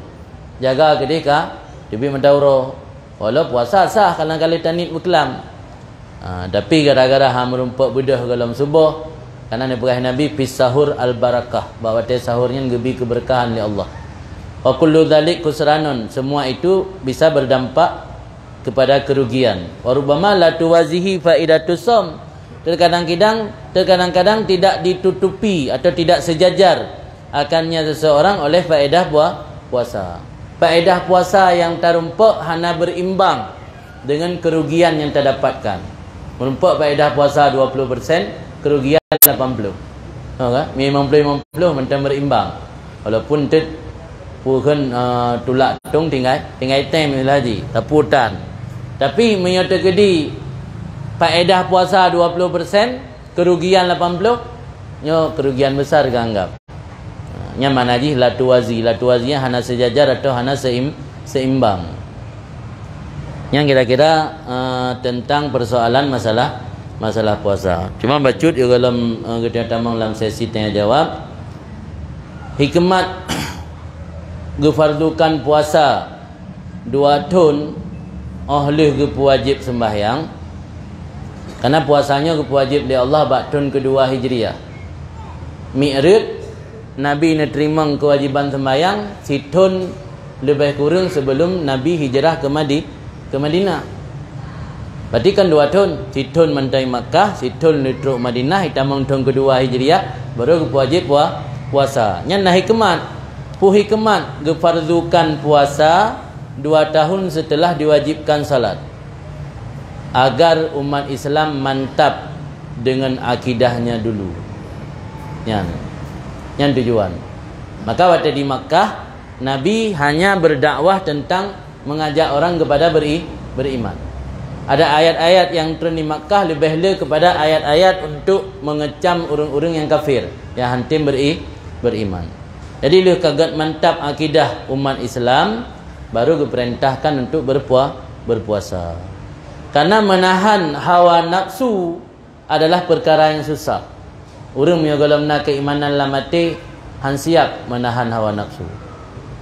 Jaga keudeh ka teubiet mata uroe. Walau puasa sah, kadang-kadang taniet beuklam. Ha, tapi gara-gara ha meurumpok beudôh gohlom suboh, karena neupeugah Nabi, "Fis sahur al-barakah," bak watée sahur nyan geubi keubeurkahan lé Allah. "Wa kullu dzalik khusranun," semua itu bisa berdampak kepada kerugian. "Wa rubbama la tuwazihi faidatus shaum," terkadang-kadang, terkadang-kadang tidak ditutupi atau tidak sejajar akannya seseorang oleh faedah pua-, puasa. Faedah puasa yang tarumpok hana berimbang dengan kerugian yang tadapatkan. Meurumpok faedah puasa dua puluh persen, kerugian lapan puluh. Ho ka? Limong puluh limong puluh mantong berimbang. Walaupun tet pukon, eh, tulak tong tinggai, tinggai tem lah ji, taputan. Tapi meunyoe teukeudi faedah puasa dua puluh persen, kerugian lapan puluh, nyoe kerugian besar geuanggap. Nyan makna jih la tuwazi. La tuwazi nyan hana sejajar atau hana seim-, seimbang. Nyan kira-kira, eh, tentang persoalan masalah, masalah puasa. Cuma bacut juga dalam, eh, geutanyoe tamong lam sesi tanya jawab. Hikmat geufardukan puasa dua thon óh lheueh geupeuwajéb seumbahyang, karena puasa nyoe geupeuwajéb lé Allah bak thon keudua Hijriah. Mi'raj, Nabi neuteurimong keuwajéban seumbahyang sithon leubeh kureueng sebelum Nabi hijrah keu Madi-, keu Madinah. Berarti kan dua thon, sithon mantong Makkah, sithon neutrok Madinah, itamong thon keudua Hijriah, baru geupeuwajéb pua-, puasa. Nyan na hikmat. Peue hikmat geufardukan puasa dua tahun setelah diwajibkan salat? Agar umat Islam mantap dengan akidahnya dulu. Nyan. Nyan tujuan. Maka watée di Makkah, Nabi hanya berdakwah tentang mengajak orang kepada beri-, beriman. Ada ayat-ayat yang turun di Makkah lebih le kepada ayat-ayat untuk mengecam ureuëng-ureuëng yang kafir, yang hantom beri-, beriman. Jadi lheueh ka gét mantap akidah umat Islam, baru geupeurintahkan untuk berpua-, berpuasa. Karena menahan hawa nafsu adalah perkara yang susah. Ureuëng meunyoe gohlom na keimanan lam até, han siab meunahan hawa nafsu.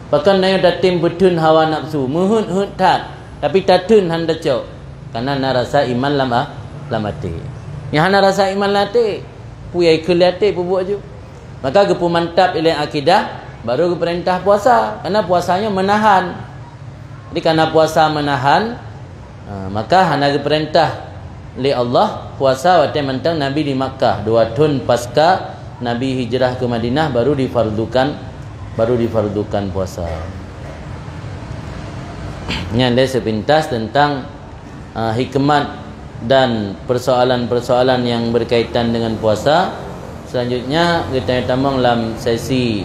Pakon tanyoe tatem peutheun hawa nafsu, meuheuet-heuet that, tapi tatheun han tacok, karena na rasa iman lam a-, lam até. Nyang hana rasa iman lam até, peue ikheun lé até peubuet ju. Maka geupeumantap ilée akidah, baru geupeurintah puasa, karena puasa nyoe meunahan. Jadi, karena puasa meunahan, ha, maka hana geupeurintah lé Allah puasa watée mantong Nabi di Makkah. Dua thon pasca Nabi hijrah ke Madinah baru difardukan, baru difardukan puasa. Nyan lé sepintas tentang, ha, hikmat dan persoalan-persoalan yang berkaitan dengan puasa. Selanjutnya, geutanyoe tamong lam sesi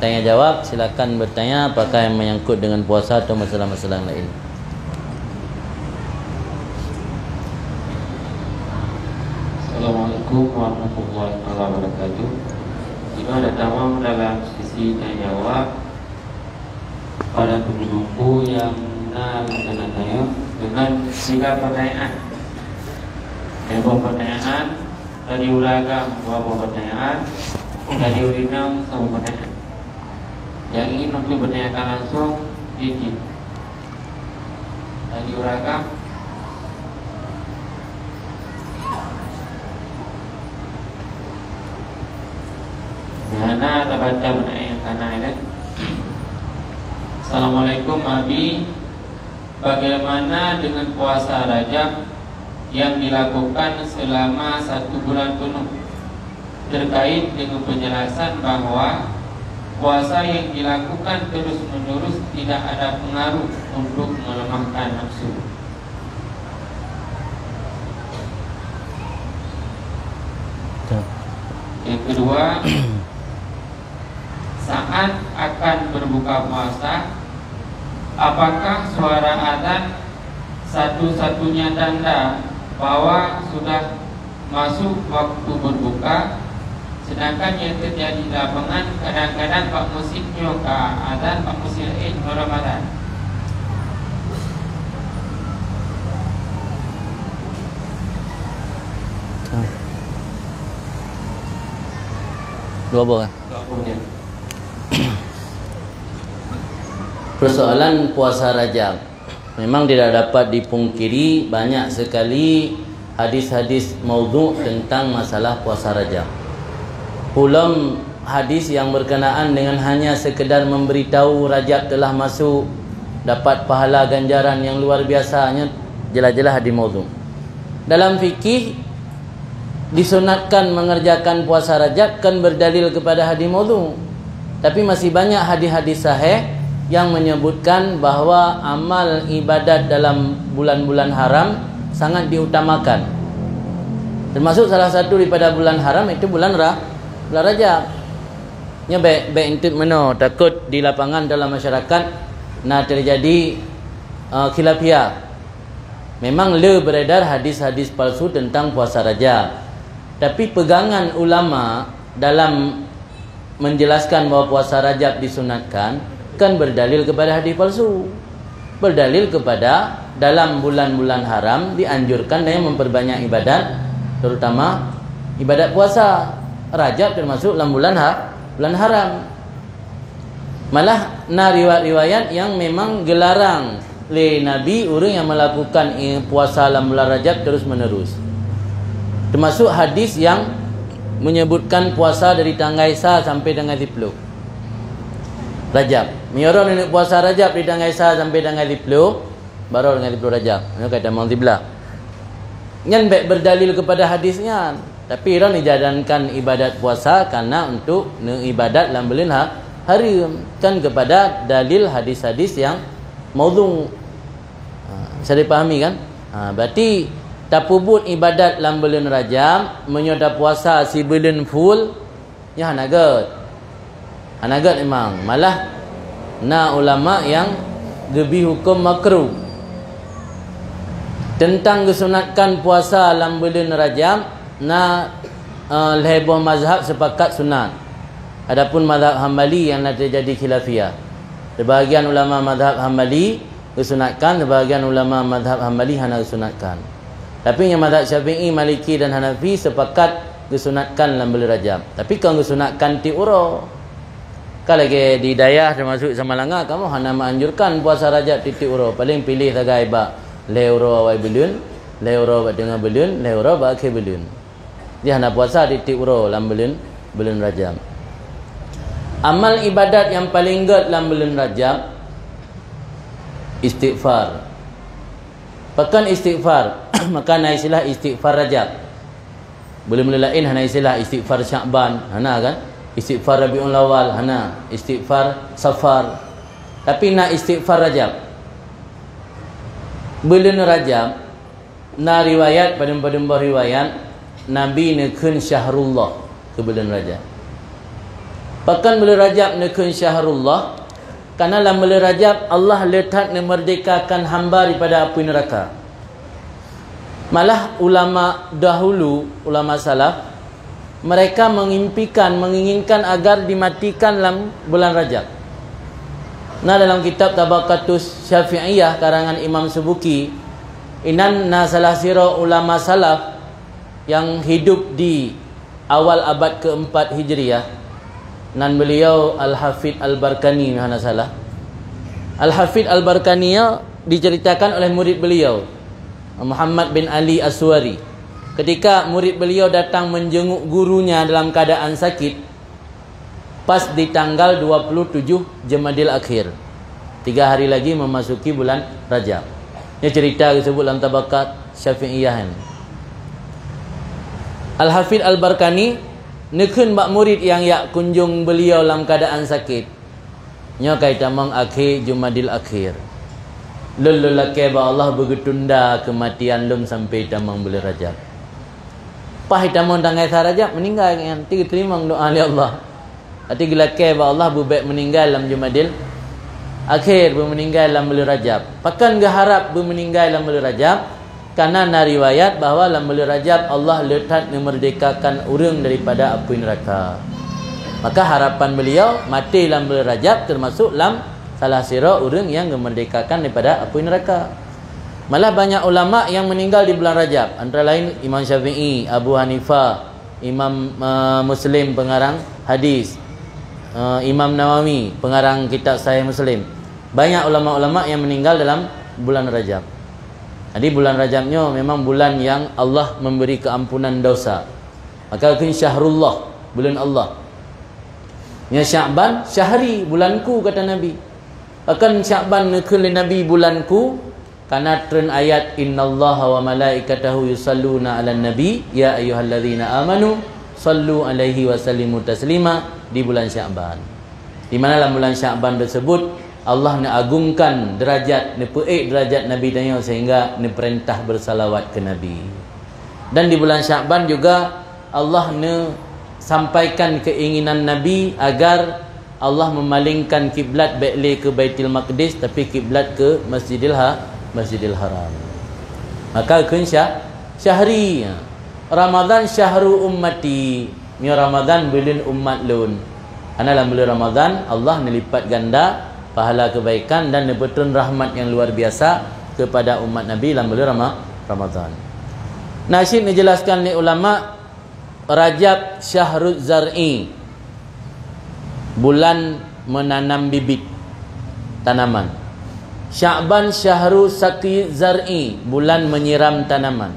tanya jawab. Silakan bertanya apakah yang menyangkut dengan puasa atau masalah-masalah yang lain. Assalamualaikum warahmatullahi wabarakatuh. Jinoe tamong dalam sesi tanya jawab. Para teungku nyang na lam tanya-tanya dengan tiga pertanyaan. Lhèe boh pertanyaan, dari ureueng agam dua boh pertanyaan, dari ureueng inong saboh pertanyaan. Yang ingin untuk bertanyakan langsung, izin. Dari ureueng agam. Nah, na tabaca beuna nyang kana, ya kan? Assalamualaikum, Abi. Bagaimana dengan puasa Rajab yang dilakukan selama satu bulan penuh? Terkait dengan penjelasan bahwa puasa yang dilakukan terus-menerus tidak ada pengaruh untuk melemahkan nafsu. Betul. Yang kedua, saat akan berbuka puasa, apakah suara azan satu-satunya tanda bahwa sudah masuk waktu berbuka, sedangkan yang terjadi di lapangan kadang-kadang bak musim nyoe ka azan, bak musim laén ngon Ramadan? Dua boh, kan? Persoalan puasa Rajab. Memang tidak dapat dipungkiri, banyak sekali hadis-hadis maudhu' tentang masalah puasa Rajab. Pulom hadis yang berkenaan dengan hanya sekedar memberitahu Rajab telah masuk, dapat pahala ganjaran yang luar biasa, nyan jelas-jelas hadis maudhu'. Dalam fikih, disunatkan mengerjakan puasa Rajab kan berdalil kepada hadis maudhu'. Tapi masih banyak hadis-hadis sahih yang menyebutkan bahwa amal ibadat dalam bulan-bulan haram sangat diutamakan. Termasuk salah satu daripada bulan haram itu bulan Ra-, bulan Rajab. Nyoe bèk, bèk enteuk meunoe, takot di lapangan dalam masyarakat na terjadi, eh, khilafiyah. Memang le beredar hadis-hadis palsu tentang puasa Rajab. Tapi pegangan ulama dalam menjelaskan bahwa puasa Rajab disunatkan kan berdalil kepada hadis palsu. Berdalil kepada dalam bulan-bulan haram dianjurkan dan memperbanyak ibadat, terutama ibadat puasa. Rajab termasuk dalam bulan ha-, bulan haram. Malah na riwayat-riwayat yang memang geularang lé Nabi ureuëng yang melakukan, eh, puasa lam bulan Rajab terus-menerus. Termasuk hadis yang menyebutkan puasa dari tanggai sa sampai tanggai siploh Rajab. Meunyoe droeneuh puasa Rajab dari tanggai sa sampai tanggai siploh, baroe tanggai siploh Rajab. Nyoe kata Imam Ziblah. Nyan bèk berdalil kepada hadis nyan. Tapi droeneuh jalankan ibadat puasa karena untuk neuibadat lam buleuen ha-, hareuem, kan kepada dalil hadis-hadis yang maudhu'. Ha, bisa dipahami kan? Ha, berarti tapeubuet ibadat lam buleuen Rajab, meunyoe tapuasa sibuleuen full, nyan hana gèt. Hana gèt memang. Malah na ulama yang geubri huköm makruh. Tentang geusunatkan puasa lam buleuen Rajab, na, eh, lhèe boh mazhab sepakat sunat. Adapun mazhab Hambali yang na terjadi khilafiyah. Sebahagian ulama mazhab Hambali geusunatkan, sebahagian ulama mazhab Hambali hana geusunatkan. Tapi nyang mazhab Syafi'i, Maliki dan Hanafi sepakat geusunatkan lam buleuen Rajab. Tapi kon geusunatkan tiep uroe. Ka lagèe di dayah termasuk Samalanga, kamoe hana meanjurkan puasa Rajab tiep-tiep uroe. Paléng piléh sagai bak lhèe uroe awai buleuen, lhèe uroe bak teungoh buleuen, lhèe uroe bak akhé buleuen. Jadi hana puasa tiep-tiep uroe lam buleuen, buleuen Rajab. Amal ibadat nyang paleng gèt lam buleuen Rajab, istighfar. Pakon istighfar? Maka na istilah istighfar Rajab. Buleuen-buleuen laén hana istilah istighfar Sya'ban, hana kan? Istighfar Rabiul Awal, hana. Istighfar Safar. Tapi na istighfar Rajab. Buleuen Rajab, na riwayat, padum-padum boh riwayat, Nabi neukheun syahrullah keu buleuen Rajab. Pakon buleuen Rajab neukheun syahrullah? Karena lam buleuen Rajab, Allah le that neumeurdekakan hamba daripada apui neuraka. Malah ulama dahulu, ulama salaf, mereka mengimpikan, menginginkan agar dimatikan lam bulan Rajab. Nah, dalam kitab Tabaqatus Syafi'iyah karangan Imam Subuki, inan na salah sidroe ulama salaf yang hidup di awal abad keempat Hijriah, nan beliau Al-Hafidh Al-Barkani, hana salah. Al-Hafidh Al-Barkani diceritakan oleh murid beliau, Muhammad bin Ali As-Suwari. Ketika murid beliau datang menjenguk gurunya dalam keadaan sakit, pas di tanggal dua puluh tujuh Jumadil Akhir, tiga hari lagi memasuki bulan Rajab. Ini cerita disebut dalam Tabaqat Syafi'iyah ini. Al-Hafidh Al-Barkani neukheun bak murid nyang jak kunjong beliau lam keadaan sakit, "Nyoe ka itamong akhé Jumadil Akhir. Lôn, lôn lakée bak Allah beugeutunda keumatian lôn sampoe itamong buleuen Rajab." Pas itamong tanggai sa Rajab, meuninggai gobnyan, ti geuteurimong doá lé Allah. Até geulakée bak Allah beubek meuninggai lam Jumadil Akhir, beumeuninggai lam buleuen Rajab. Pakon geuharab beumeuninggai lam buleuen Rajab? Karena na riwayat bahwa lam buleuen Rajab Allah le that neumeurdekakan ureuëng daripada apui neuraka. Maka harapan beliau maté lam buleuen Rajab teumasok lam salah sidroe ureuëng nyang geumeurdekakan daripada apui neuraka. Malah banyak ulama nyang meuninggai di bulan Rajab, antara laén Imam Syafi'i, Abu Hanifah, Imam, eh, Muslim pengarang hadis, eh, Imam Nawawi pengarang kitab Sahih Muslim. Banyak ulama-ulama yang meninggal dalam bulan Rajab. Jadi bulan Rajab nyoe memang bulan yang Allah memberi keampunan dosa. Maka kheun syahrullah, bulan Allah. Nyoe Sya'ban, syahri, bulanku, kata Nabi. Bahkan Sya'ban neukheun lé Nabi bulanku, karena treun ayat, "Innallaha wa malaikatahu yusalluna 'alan nabi, ya ayyuhalladzina amanu sallu 'alaihi wa sallimu taslima," di bulan Sya'ban. Di mana lam bulan Sya'ban tersebut, Allah neuagungkan derajat, neupeuék derajat Nabi tanyoe sehingga neupeurintah bersalawat ke Nabi. Dan di bulan Sya'ban juga Allah neusampaikan keinginan Nabi agar Allah memalingkan kiblat bék lé ke Baitul Maqdis, tapi kiblat ke Masjidil Ha-, Masjidil Haram. Maka kheun syah-, syahri, Ramadan syahru ummati. Nyoe Ramadan buleuen umat lôn. Karena lam buleuen Ramadan, Allah neulipat ganda pahala kebaikan dan neupeutreun rahmat yang luar biasa kepada umat Nabi lam buleuen Rama-, Ramadan. Na cit neujelaskan lé ulama, Rajab syahruz zar'i, bulan menanam bibit tanaman. Sya'ban syahru saqyi zar'i, bulan menyiram tanaman.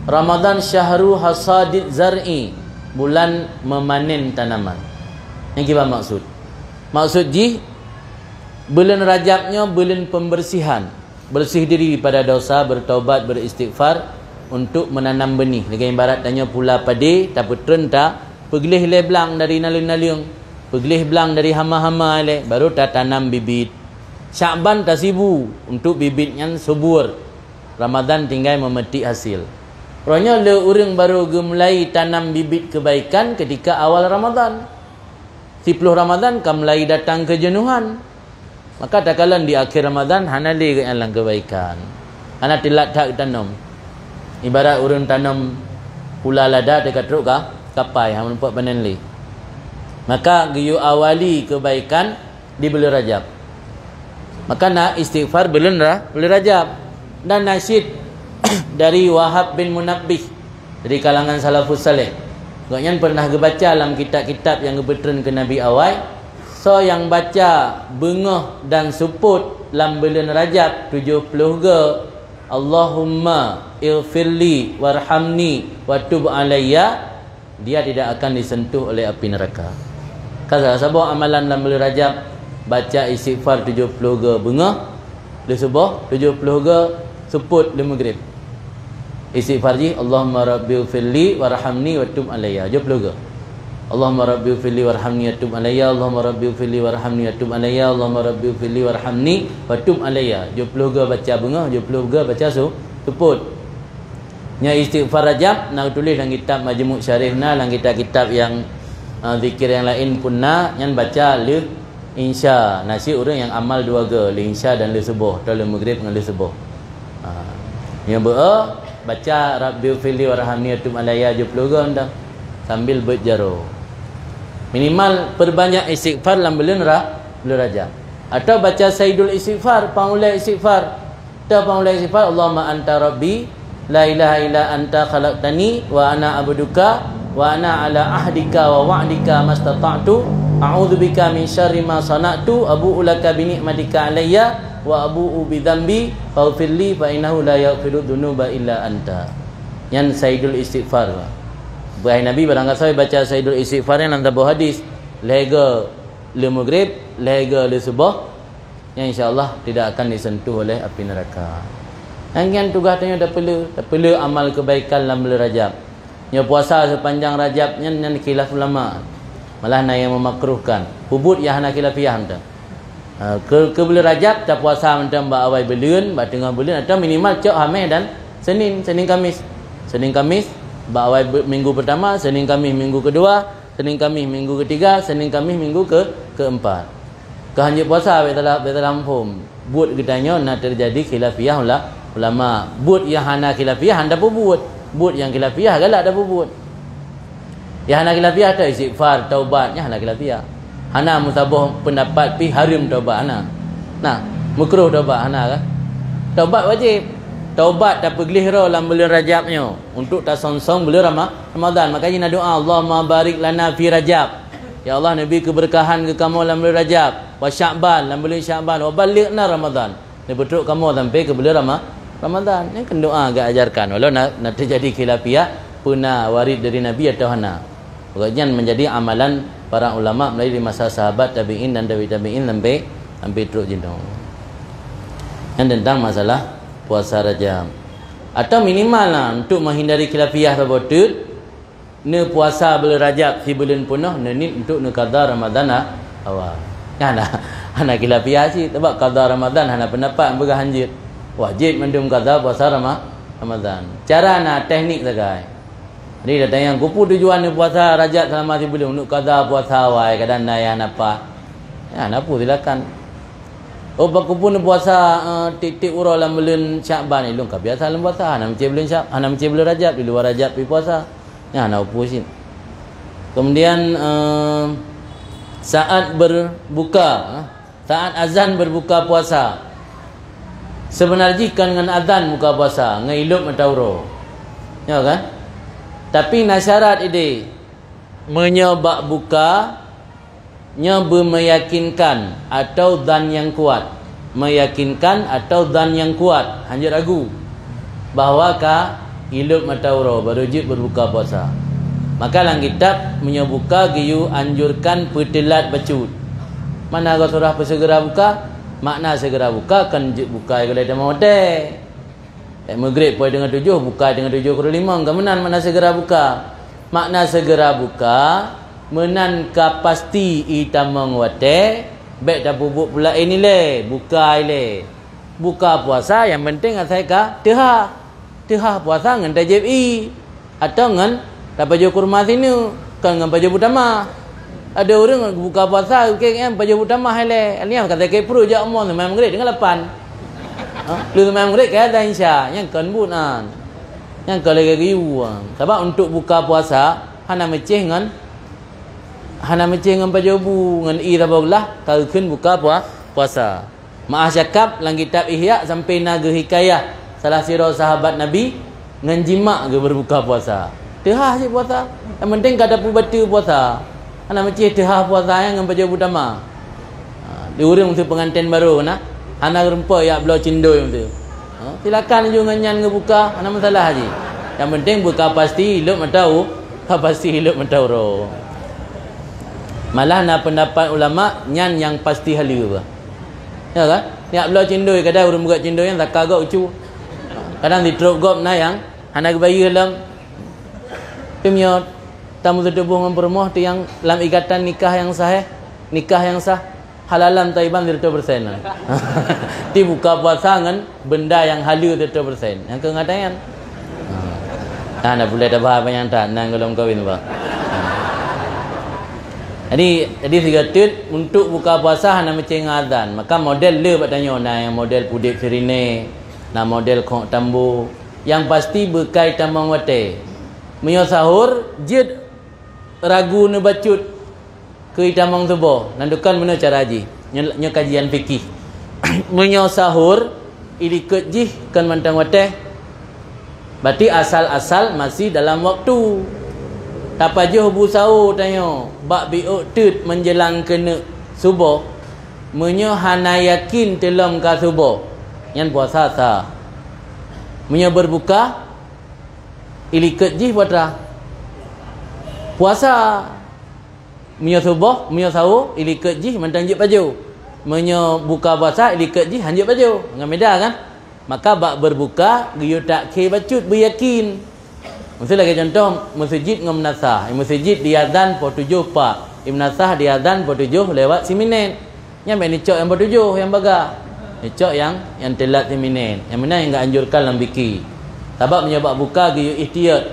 Ramadan syahru hasadid zar'i, bulan memanen tanaman. Nyan kiban maksud. Maksud jih, buleuen Rajab nyoe buleuen pembersihan. Bersih diri daripada dosa, bertaubat, beristighfar, untuk menanam benih. Lagèe ibarat tanyoe pula padé, tapeutreun, tapeugléh ilèe blang dari naleueng-naleueng, peugléh blang dari hama-hama ilèe, baru tatanam bibit. Sya'ban tasibu untuk bibit nyan subur. Ramadan tinggai memetik hasil. Uroe nyoe lé ureueng baru geumulai tanam bibit kebaikan ketika awal Ramadan. Siplôh Ramadan ka mulai datang keujeunôhan. Maka takalon di akhé Ramadan hana lé geuh nyang lam keubaikan. Hana teulat that geutanom. Ibarat ureueng tanom pula lada teuka trok ka kapai, hana meupat panen lé. Maka geuyue awali keubaikan di buleuen Rajab. Maka na istighfar buleuen Ra-, buleuen Rajab. Dan na cit dari Wahab bin Munabbih, dari kalangan salafus saleh. Gobnyan pernah geubaca lam kitab-kitab nyang geupeutreun keu Nabi awai, soe nyang baca beungoh dan seupôt lam buleuen Rajab tujoh ploh go, "Allahumma ighfirli warhamni wa tub alayya," dia tidak akan disentuh oleh api neraka. Ka saboh amalan lam buleuen Rajab, baca istighfar tujoh ploh go beungoh, lheuh suboh, tujoh ploh go seupôt lheuh maghrib. Istighfar jih, "Allahumma rabbighfirli warhamni wa tub alayya," tujoh ploh go. "Allahumma rabbighfirli warhamni wa tub alayya, Allahumma rabbighfirli warhamni wa tub alayya, Allahumma rabbighfirli warhamni wa tub alayya." Tujoh ploh go baca beungoh, tujoh ploh go baca su-, seupôt. Nyan istighfar Rajab na geutuléh lam kitab Majmu' Syarif na, lam kitab-kitab nyang, ah, zikir nyang laén pun na, nyan baca lheuh Insya, na cit ureueng nyang amal dua go, lheuh Insya dan lheuh suboh, atau lheuh Maghrib ngon lheuh suboh. Ha. Nyang beu-, baca Rabbighfirli warhamni wa tub alayya tujoh ploh go dah. Sambil beuet jaroe. Minimal perbanyak istighfar lam buleuen Ra-, buleuen Rajab. Atau baca Sayyidul Istighfar, pangulèe istighfar. Teuh pangulèe sifat, "Allahumma anta rabbi, la ilaha illa anta khalaqtani, wa ana abduka, wa ana ala ahdika wa wa'dika mastata'tu, a'udzubika min syarri ma sana'tu, abu'u laka bi ni'matika alayya, wa abu'u bi dzambi, faghfirli fa innahu la yaghfiru dzunuba illa anta." Nyan Sayyidul Istighfar. Beuai Nabi barangkasoe baca Sayyidul Istighfar nyan lam saboh hadis, lhèe go lheuh Maghrib, lhèe go lheuh suboh, nyan insya Allah tidak akan disentuh oleh api neraka. Nyan, nyan tugaih tanyoe tapeulé, tapeulé amal kebaikan lam buleuen Rajab. Nyoe puasa sepanjang Rajab nyan, nyan khilaf ulama. Malah na nyang memakruhkan. Peubuet nyang hana khilafiah mantong. Ha, keu, keu buleuen Rajab tapuasa mantong bak awai buleuen, bak teungoh buleuen, atau minimal cok Hamèh dan Senin, Senin Kamis. Senin Kamis bak awai bu-, minggu pertama, Senin Kamis minggu kedua, Senin Kamis minggu ketiga, Senin Kamis minggu ke, keempat. Keu hanjeuet puasa, bèk salah, bèk salah muphom. Buet geutanyoe na teujadi khilafiah ula-, ulama. Buet nyang hana khilafiah han tapeubuet. Buet nyang khilafiah galak tapeubuet. Nyang hana khilafiah teuh istighfar, taubat, nyan hana khilafiah. Hana meusaboh peundapat pih hareuem taubat, hana. Nah, meukruh taubat, hana kan? Taubat wajéb. Taubat tapeugleh droe lam buleuen Rajab nyoe untuk tasong-song buleuen Rama-, Ramadan. Makajih na doa, "Allahumma barik lana fi Rajab." Ya Allah, neubi keubeureukahan keu kamoe lam buleuen Rajab, wa Sya'ban, lam buleuen Sya'ban, wa ballighna Ramadan. Neupeutrok kamoe sampai keu buleuen Rama-, Ramadan. Nyan kan doa geuajarkan. Walau na, na teujadi khilafiyah, peue na warid dari Nabi atawa hana. Pokok nyan menjadi amalan para ulama mulai dari masa sahabat, tabi'in dan tabi' tabi'in sampai, sampai trok jinoe. Nyan tentang masalah puasa Rajab. Atau minimal lah untuk menghindari khilafiyah saboh teuk, neupuasa buleuen Rajab sibuleuen peunoh, neuniet untuk neuqadha Ramadan a-, awal. Nyan hana, hana khilafiyah cit, sebab qadha Ramadan hana pendapat peugah hanjeuet. Wajéb mandum qadha puasa Rama-, Ramadan. Cara na teknik sagai. Jadi, tatanyong, "Keupeue tujuan neupuasa Rajab seulama sibuleuen?" "Untuk qadha puasa awai, kadang na nyang hana pat." Nyan, hana peue, silakan. "Oh, pakeupeue neupuasa, eh, tieb-tieb uroe lam buleuen Sya'ban?" "Ilôn ka biasa lôn puasa, hana meucé buleuen Sya'b-, hana meucé buleuen Rajab, di luwa Rajab pih puasa." Nyan, hana peue cit. Kemudian, eh, saat berbuka, eh, Saat azan berbuka puasa. Seubeuna jih kon ngon azan buka puasa, ngon ilôb mata uroe. Ya kan? Tapi na syarat idéh. Meunyoe bak buka, nyoe beumeuyakinkan atau zan nyang kuat. Meuyakinkan atau zan nyang kuat, hanjeuet ragu. Bahwa ka ilôb mata uroe, barô jeuet berbuka puasa. Maka lam kitab, meunyoe buka geuyue anjurkan peuteulat bacut. Mana goe surah peuseugera buka? Makna seugera buka kon jeuet buka gulai tamong watée. Eh, Maghrib poh teungoh tujoh, buka teungoh tujoh kureueng limong, ka meunan makna seugera buka. Makna seugera buka, meunan ka pasti itamong watée, bék tapeubuet pula ilée, buka ilée. Buka puasa nyang penting asai ka teuhah. Teuhah puasa ngon tajieb ie, atawa ngon tapajoh kurma sineuk, kon ngon pajoh butamah. Ada ureuëng buka puasa, oke, kan, pajoh butamah ilée. Alèh ka sakét pruet jak rumoh, seumayang Maghrib teungoh lapan. Ha? Lheueh seumayang Maghrib ka azan Isya, nyan kon buet nyan. Nyan kon lagée geuyue. Sabab untuk buka puasa, hana meucéh ngon, hana meucéh ngon pajoh bu, ngon ie saboh glah, ka geukheun buka pua-, puasa. Meu'ah cakap, lam kitab Ihya sampai na geuhikayah salah sidroe sahabat Nabi ngon jimak geuh berbuka puasa. Teuhah cit puasa. Nyang penting ka tapeubateue puasa. Hana meucéh teuhah puasa nyan ngon pajoh butamah. Ha, di ureuëng meusti penganten barô na, hana geureumpok jak bloe cindoi meusti. Ha, silakan ju ngon nyan geubuka, hana masalah jih. Nyang penting buka pasti ilôb mata u-, ka pasti ilôb mata uroe. Malah na pendapat ulama, nyan nyang pasti haleue bah. Ya kan? Jak bloe cindoi, kadang ureuëng buka cindoi nyan saka gob ucu. Kadang di trok gob na nyang hana geubayeue lom. Tapi meunyoe tameuseutubôh ngon peurumoh tu nyang lam ikatan nikah nyang sahih, nikah nyang sah, halalan thaiban siratoh persen. Ti buka puasa ngon benda nyang haleue siratoh persen. Nyang keu ngatanyan. Ha. Nah, na bulai tabah apa nyang tak, nang golom kawin, Pak. Ha. Jadi, jadi sigoe teuk untuk buka puasa hana meucéh ngon azan. Maka model le bak tanyoe, na nyang model pudeb sirine, na model khok tambo. Yang pasti beukai tamong watée. Meunyoe sahur, jeuet ragu neubacut keu itamong suboh, nan dukon meunoe cara jih. Nyoe, nyoe kajian fikih. Meunyoe sahur, ilikot jih kon mantong watée, berarti asal-asal masih dalam waktu. Tapajoh bu sawo tanyoe bak biôk teut menjelang keuneuk suboh, meunyoe hana yakin teulom ka suboh, nyan puasa sah. Meunyoe berbuka, ilikot jih puasa. Puasa. Meunyoe suboh, meunyoe sawo, ilikot jih mantong jeuet pajoh. Meunyoe buka puasa, ilikot jih hanjeuet pajoh. Ngon beda kan? Maka bak berbuka, geuyue takhé bacut beuyakin. Miseu lagée contoh, meuseujid ngon meunasah. Meuseujid diazan poh tujoh pat, meunasah diazan poh tujoh lewat siminét. Nyan bék neucok nyang poh tujoh nyang baga. Neucok nyang, nyang teulat siminét. Nyang meunan nyang geuanjurkan lam fikih. Sabab meunyoe bak buka geuyue ihtiyat.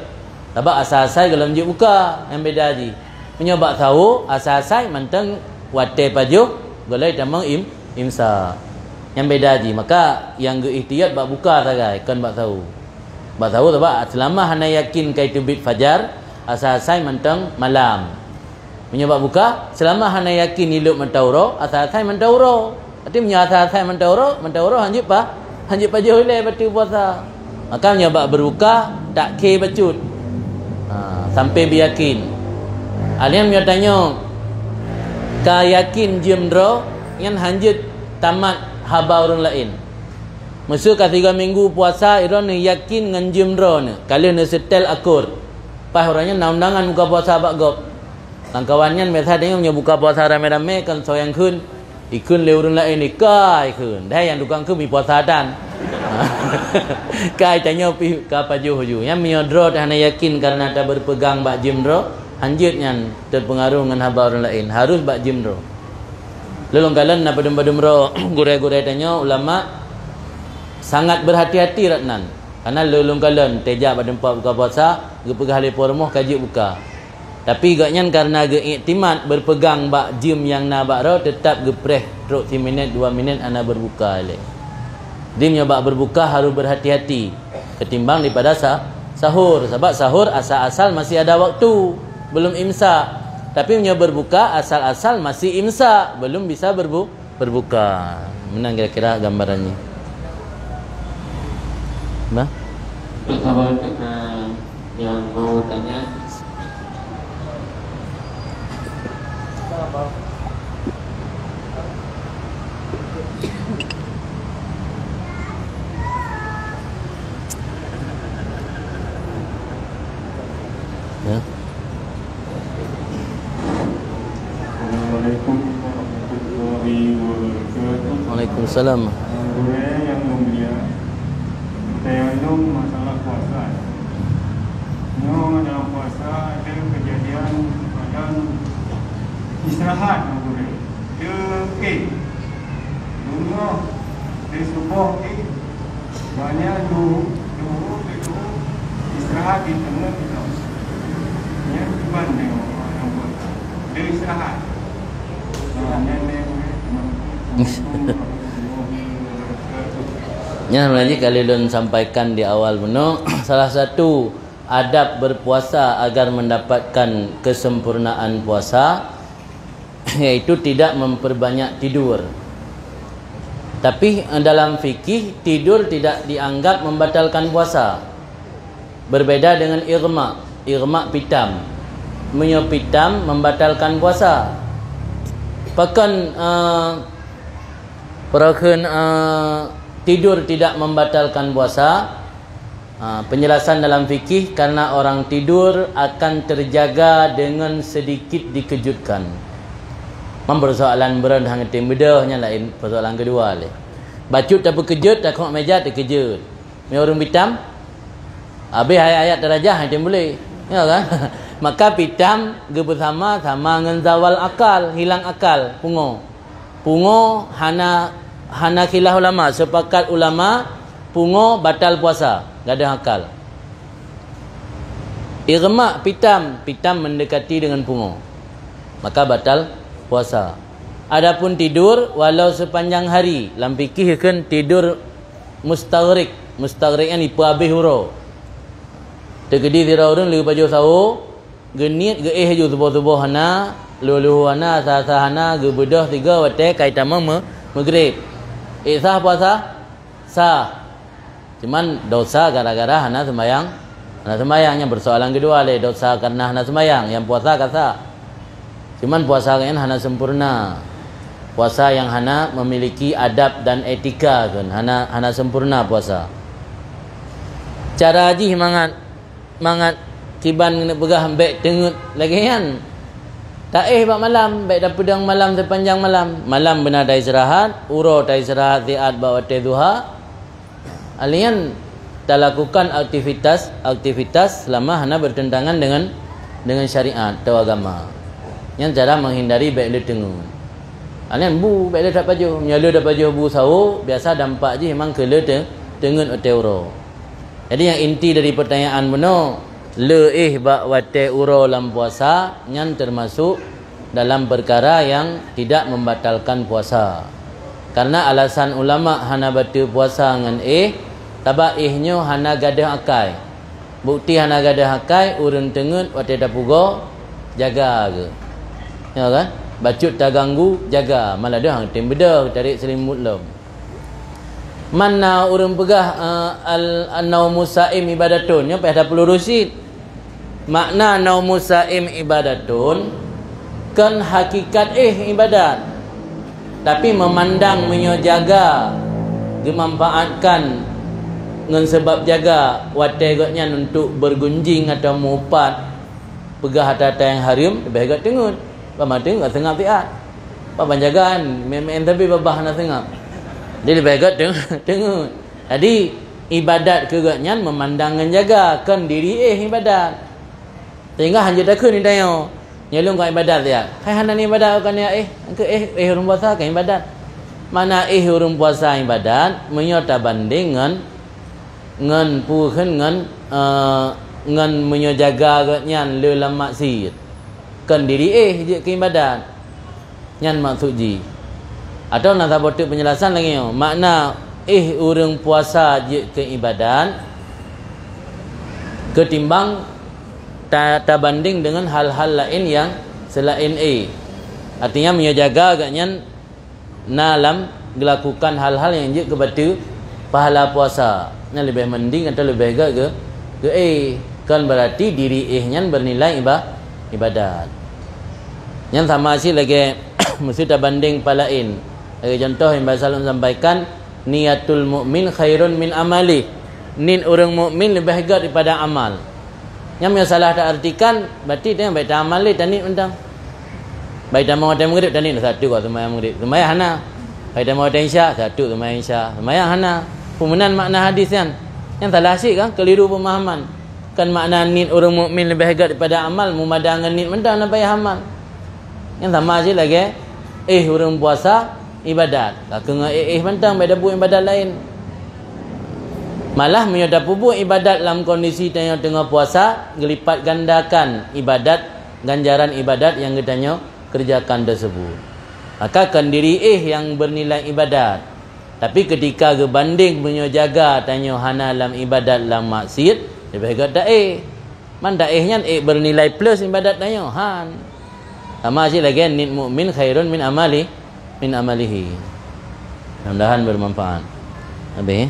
Sabab asai-asai gohlom jeuet buka, nyang beda jih. Meunyoe bak sawo, asai-asai mantong watée pajoh, gohlom tamong im-, imsak. Nyang beda jih. Maka nyang geu-ihtiyat bak buka sagai, kon bak sawo. Bak sawo sabab seulama hana yakin ka teubiet fajar, asai-asai mantong malam. Meunyoe bak buka, seulama hana yakin ilôb mata uroe, asai-asai mantong uroe. Berarti meunyoe asai-asai mantong uroe, mantong uroe hanjeuet pa-, Hanjeuet pajoh ilée bateue puasa. Maka nyoe bak berbuka, tak khe bacut. Ha, sampai beuyakin. Alheuh nyoe tanyoe, ka yakin jeuem droe, nyan hanjeuet tamat haba ureuëng laén. Meuseu ka sigoe minggu puasa, droeneuh yakin ngon jeuem droeneuh, ka lheueh neuseutée akor. Paih uroe nyan na undangan buka puasa bak gob. Lamkawan nyan biasa deungoe meunyoe buka puasa ramé-ramé, kan soe nyang kheun, ikheun lé ureuëng laén, ikai kheun. Dai nyang tukang kheun meupuasa tan. Kai tanyoe pih ka pajoh ju. Nyan meunyoe droe hana yakin karena taberpegang bak jeuem droe, hanjeuet nyan teupeungaruh ngon haba ureuëng laén, harus bak jeuem droe. Lôn kalon na padum-padum droe gurée-gurée tanyoe ulama sangat berhati-hati rot nan. Karena lôn kalon teuh jak bak teumpat buka puasa, geupeugah lé po rumoh ka jeuet buka. Tapi gobnyan karena geuiktimat berpegang bak jeuem nyang na bak droe, teutab geupreh trok siminét dua minét hana berbuka ilée. Jadi meunyoe bak berbuka harus berhati-hati ketimbang daripada sa-, sahur. Sabab sahur asal-asal masih ada waktu, belum imsak. Tapi meunyoe berbuka, asal-asal masih imsak, belum bisa berbu-, berbuka. Meunan kira-kira gambarannya. Nah? Untuk sahabat, eh, yang mau tanya. Ya. Assalamualaikum warahmatullahi wabarakatuh. Waalaikumsalam. Gurée nyang mulia, tanyong masalah puasa. Nyoe dalam puasa ada kejadian kadang istirahat, Gurée. Dia, eh, bunoe, dia suboh, eh, banyak tu, tu, tu, istirahat di tengah kita. Ya, cuman tengok orang buat. Dia istirahat. Nah, nenek, eh, Assalamualaikum warahmatullahi wabarakatuh. Nyan lagi kali lôn sampaikan di awal bunoe, salah satu adab berpuasa agar mendapatkan kesempurnaan puasa, yaitu tidak memperbanyak tidur. Tapi, eh, dalam fikih, tidur tidak dianggap membatalkan puasa. Berbeda dengan ighma. Ighma pitam. Meunyoe pitam membatalkan puasa. Pakon, eh, pakon, eh, tidur tidak membatalkan puasa? Ha, penjelasan dalam fikih, karena orang tidur akan terjaga dengan sedikit dikejutkan. Mam persoalan beureudah ngon tem beudôh, nyan laén persoalan keudua lé. Bacut tapeukejut, takot meja teukeujot. Meunyoe ureuëng pitam, habéh ayat-ayat tarajah, tem boleh. Ya kan? Maka pitam geupeusama sama ngon zawal akal, hilang akal, pungo. Pungo hana, hana khilaf ulama, sepakat ulama pungo batal puasa, gadôh akal. Ighma pitam, pitam mendekati dengan pungo, maka batal puasa. Adapun tidur walau sepanjang hari, lam fikih kheun tidur mustaghrikh. Mustaghrikh nyan ipeuhabéh uroe. Teukeudi sidroe ureuëng lheueh pajoh sawo, geuniet geuéh ju suboh-suboh hana, luhu-luhu hana, sa-sa hana, geubeudôh sigoe watée ka jitamong meu-, meugreb. Ék sah puasa? Sah. Cuman dosa gara-gara hana sembayang, hana sembayang. Nyan persoalan keudua lé, dosa karena hana sembayang, nyang puasa ka sah. Cuman puasa nyan hana sempurna. Puasa nyang hana memiliki adab dan etika kan, hana, hana sempurna puasa. Cara jih mangat, mangat kiban keuneuk peugah bék teungeut lagée nyan. Taéh bak malam, bék tapeudong malam sepanjang malam. Malam beuna taistirahat, uroe taistirahat siat bak watée duha. Alheuh nyan talakukan aktivitas-aktivitas selama hana bertentangan dengan, dengan syariat atau agama. Nyan cara menghindari bék le teungeut. Alheuh nyan bu bék le tapajoh. Meunyoe le tapajoh bu sawo, biasa dampak jih memang keu le te-, teungeut watée uroe. Jadi nyang inti dari pertanyaan bunoe, le éh bak watée uroe lam puasa nyan termasuk dalam perkara nyang tidak membatalkan puasa. Karena alasan ulama hana bateue puasa ngon éh, sabab éh nyoe hana gadôh akai. Bukti hana gadôh akai, ureuëng teungeut watée tapugoe, jaga geuh. Ya kan? Bacut taganggu, jaga. Malah deuh hang tem beudôh, tarék seulimut lom. Mana ureuëng peugah, eh, al-, an-naumu saim ibadatun, nyoe payah tapeulurus cit. Makna naumu saim ibadatun, kon hakikat éh ibadat. Tapi meumandang meunyoe jaga geumanfaatkan ngon sabab jaga watée gobnyan untuk bergunjing atau meuupat, peugah ata-ata nyang hareuem, leubeh gét teungeut. Bah teungeut seungab siat. Bah ban jagaan, meu'en-meu'en tapi babah hana seungab. Jadi leubeh gét teungeut, teungeut. Jadi ibadat keu gobnyan meumandang ngon jaga, kon diri éh ibadat. Sehingga hanjeuet takheun tanyoe, "Nyoe lôn kon ibadat siat." Hai hana ibadat kon ya éh, engkeu éh, éh ureuëng puasa kon ibadat. Makna éh ureuëng puasa ibadat meunyoe tabandeng ngon, ngon peue kheun ngon, eh, ngon meunyoe jaga gobnyan le lam maksiet. Kon diri éh jeuet keu ibadat. Nyan maksud jih. Atawa na saboh teuk peunjelasan lagée nyoe, makna éh ureuëng puasa jeuet keu ibadat keutimbang ta-, tabandeng deungon hal-hal laén nyang seulaén éh. Artinya meunyoe jaga gobnyan na lam geulakukan hal-hal nyang jeuet keu bateue pahala puasa, nyan leubeh mending atau leubeh gét geu-, geu-, éh, kon berarti diri éh nyan bernilai iba-, ibadat. Nyan sama cit lagée meuseu tabandeng peulaén. Lagée contoh nyang biasa lôn sampaikan, "Niyatul mu'min khairun min amalih." Niet ureuëng mukmin leubeh gét daripada amal. Nyang meunyoe salah taartikan, berarti tanyoe bèk taamal lé, taniet mantong. Bèk tamong watèe maghrib, taniet satu kok seumayang maghrib. Seumayang hana. Bèk tamong watèe isya, satu seumayang isya. Seumayang hana. Peue meunan makna hadis nyan? Nyan salah cit kan, keliru pemahaman. Kan makna niet ureuëng mukmin leubeh gét daripada amal, meumada ngon niet mantong na payah amal. Nyan sama cit lagée éh ureuëng puasa ibadat. Ka keuh ngon éh-éh mantong, bèk tabuet ibadat laén. Malah meunyoe tapeubuet ibadat lam kondisi tanyoe teungoh puasa, geulipat gandakan ibadat, ganjaran ibadat nyang geutanyoe keureujakan teuseubut. Maka kon diri éh nyang beunilai ibadat. Tapi keutika geubandeng meunyoe jaga tanyoe hana lam ibadat lam maksiet, leubeh gét taéh. Man taéh nyan ék beunilai plus ibadat tanyoe? Han. Sama cit lagée niet mukmin khairun min amali, min amalihi. Mudah-mudahan bermanfaat. Habéh, eh?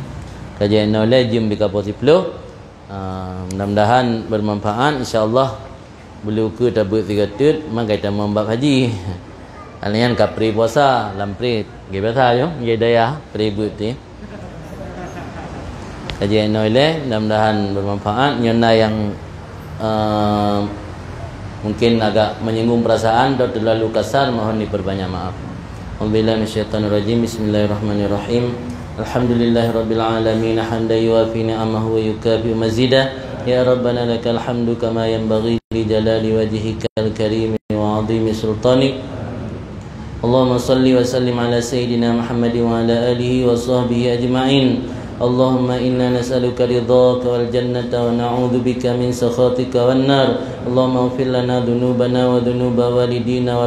Kajian nyoe lé jeuem di kapôh siploh. Ah, mudah-mudahan bermanfaat, insya-Allah. Beuleue keu tabeuet sigoe teuk, man ka tamong bab haji. Hal nyan ka pri puasa, lam pri. Geubiasa yo, geuh daya pri beuet ti. Kajian nyoe lé, mudah-mudahan bermanfaat. Nyoe na nyang, eh, mungkin agak menyinggung perasaan atau terlalu kasar, mohon diperbanyak maaf. A'udzubillahi minasyaitonirrajim. Bismillahirrahmanirrahim. Alhamdulillahirabbil alamin, hamdan yuwafi ni'amahu wa yukafi'u mazidah. Ya Rabbana lakal hamdu kama yanbaghi li jalali wajhikal karimi wa 'azimi sultanik. Allahumma shalli wa sallim ala sayyidina Muhammadin wa ala alihi wa sahbihi ajma'in. Allahumma inna nas'aluka ridhaka wal jannata wa na'udzubika min sakhatika wan nar. Allahumma ighfir lana dzunubana wa dzunuba walidina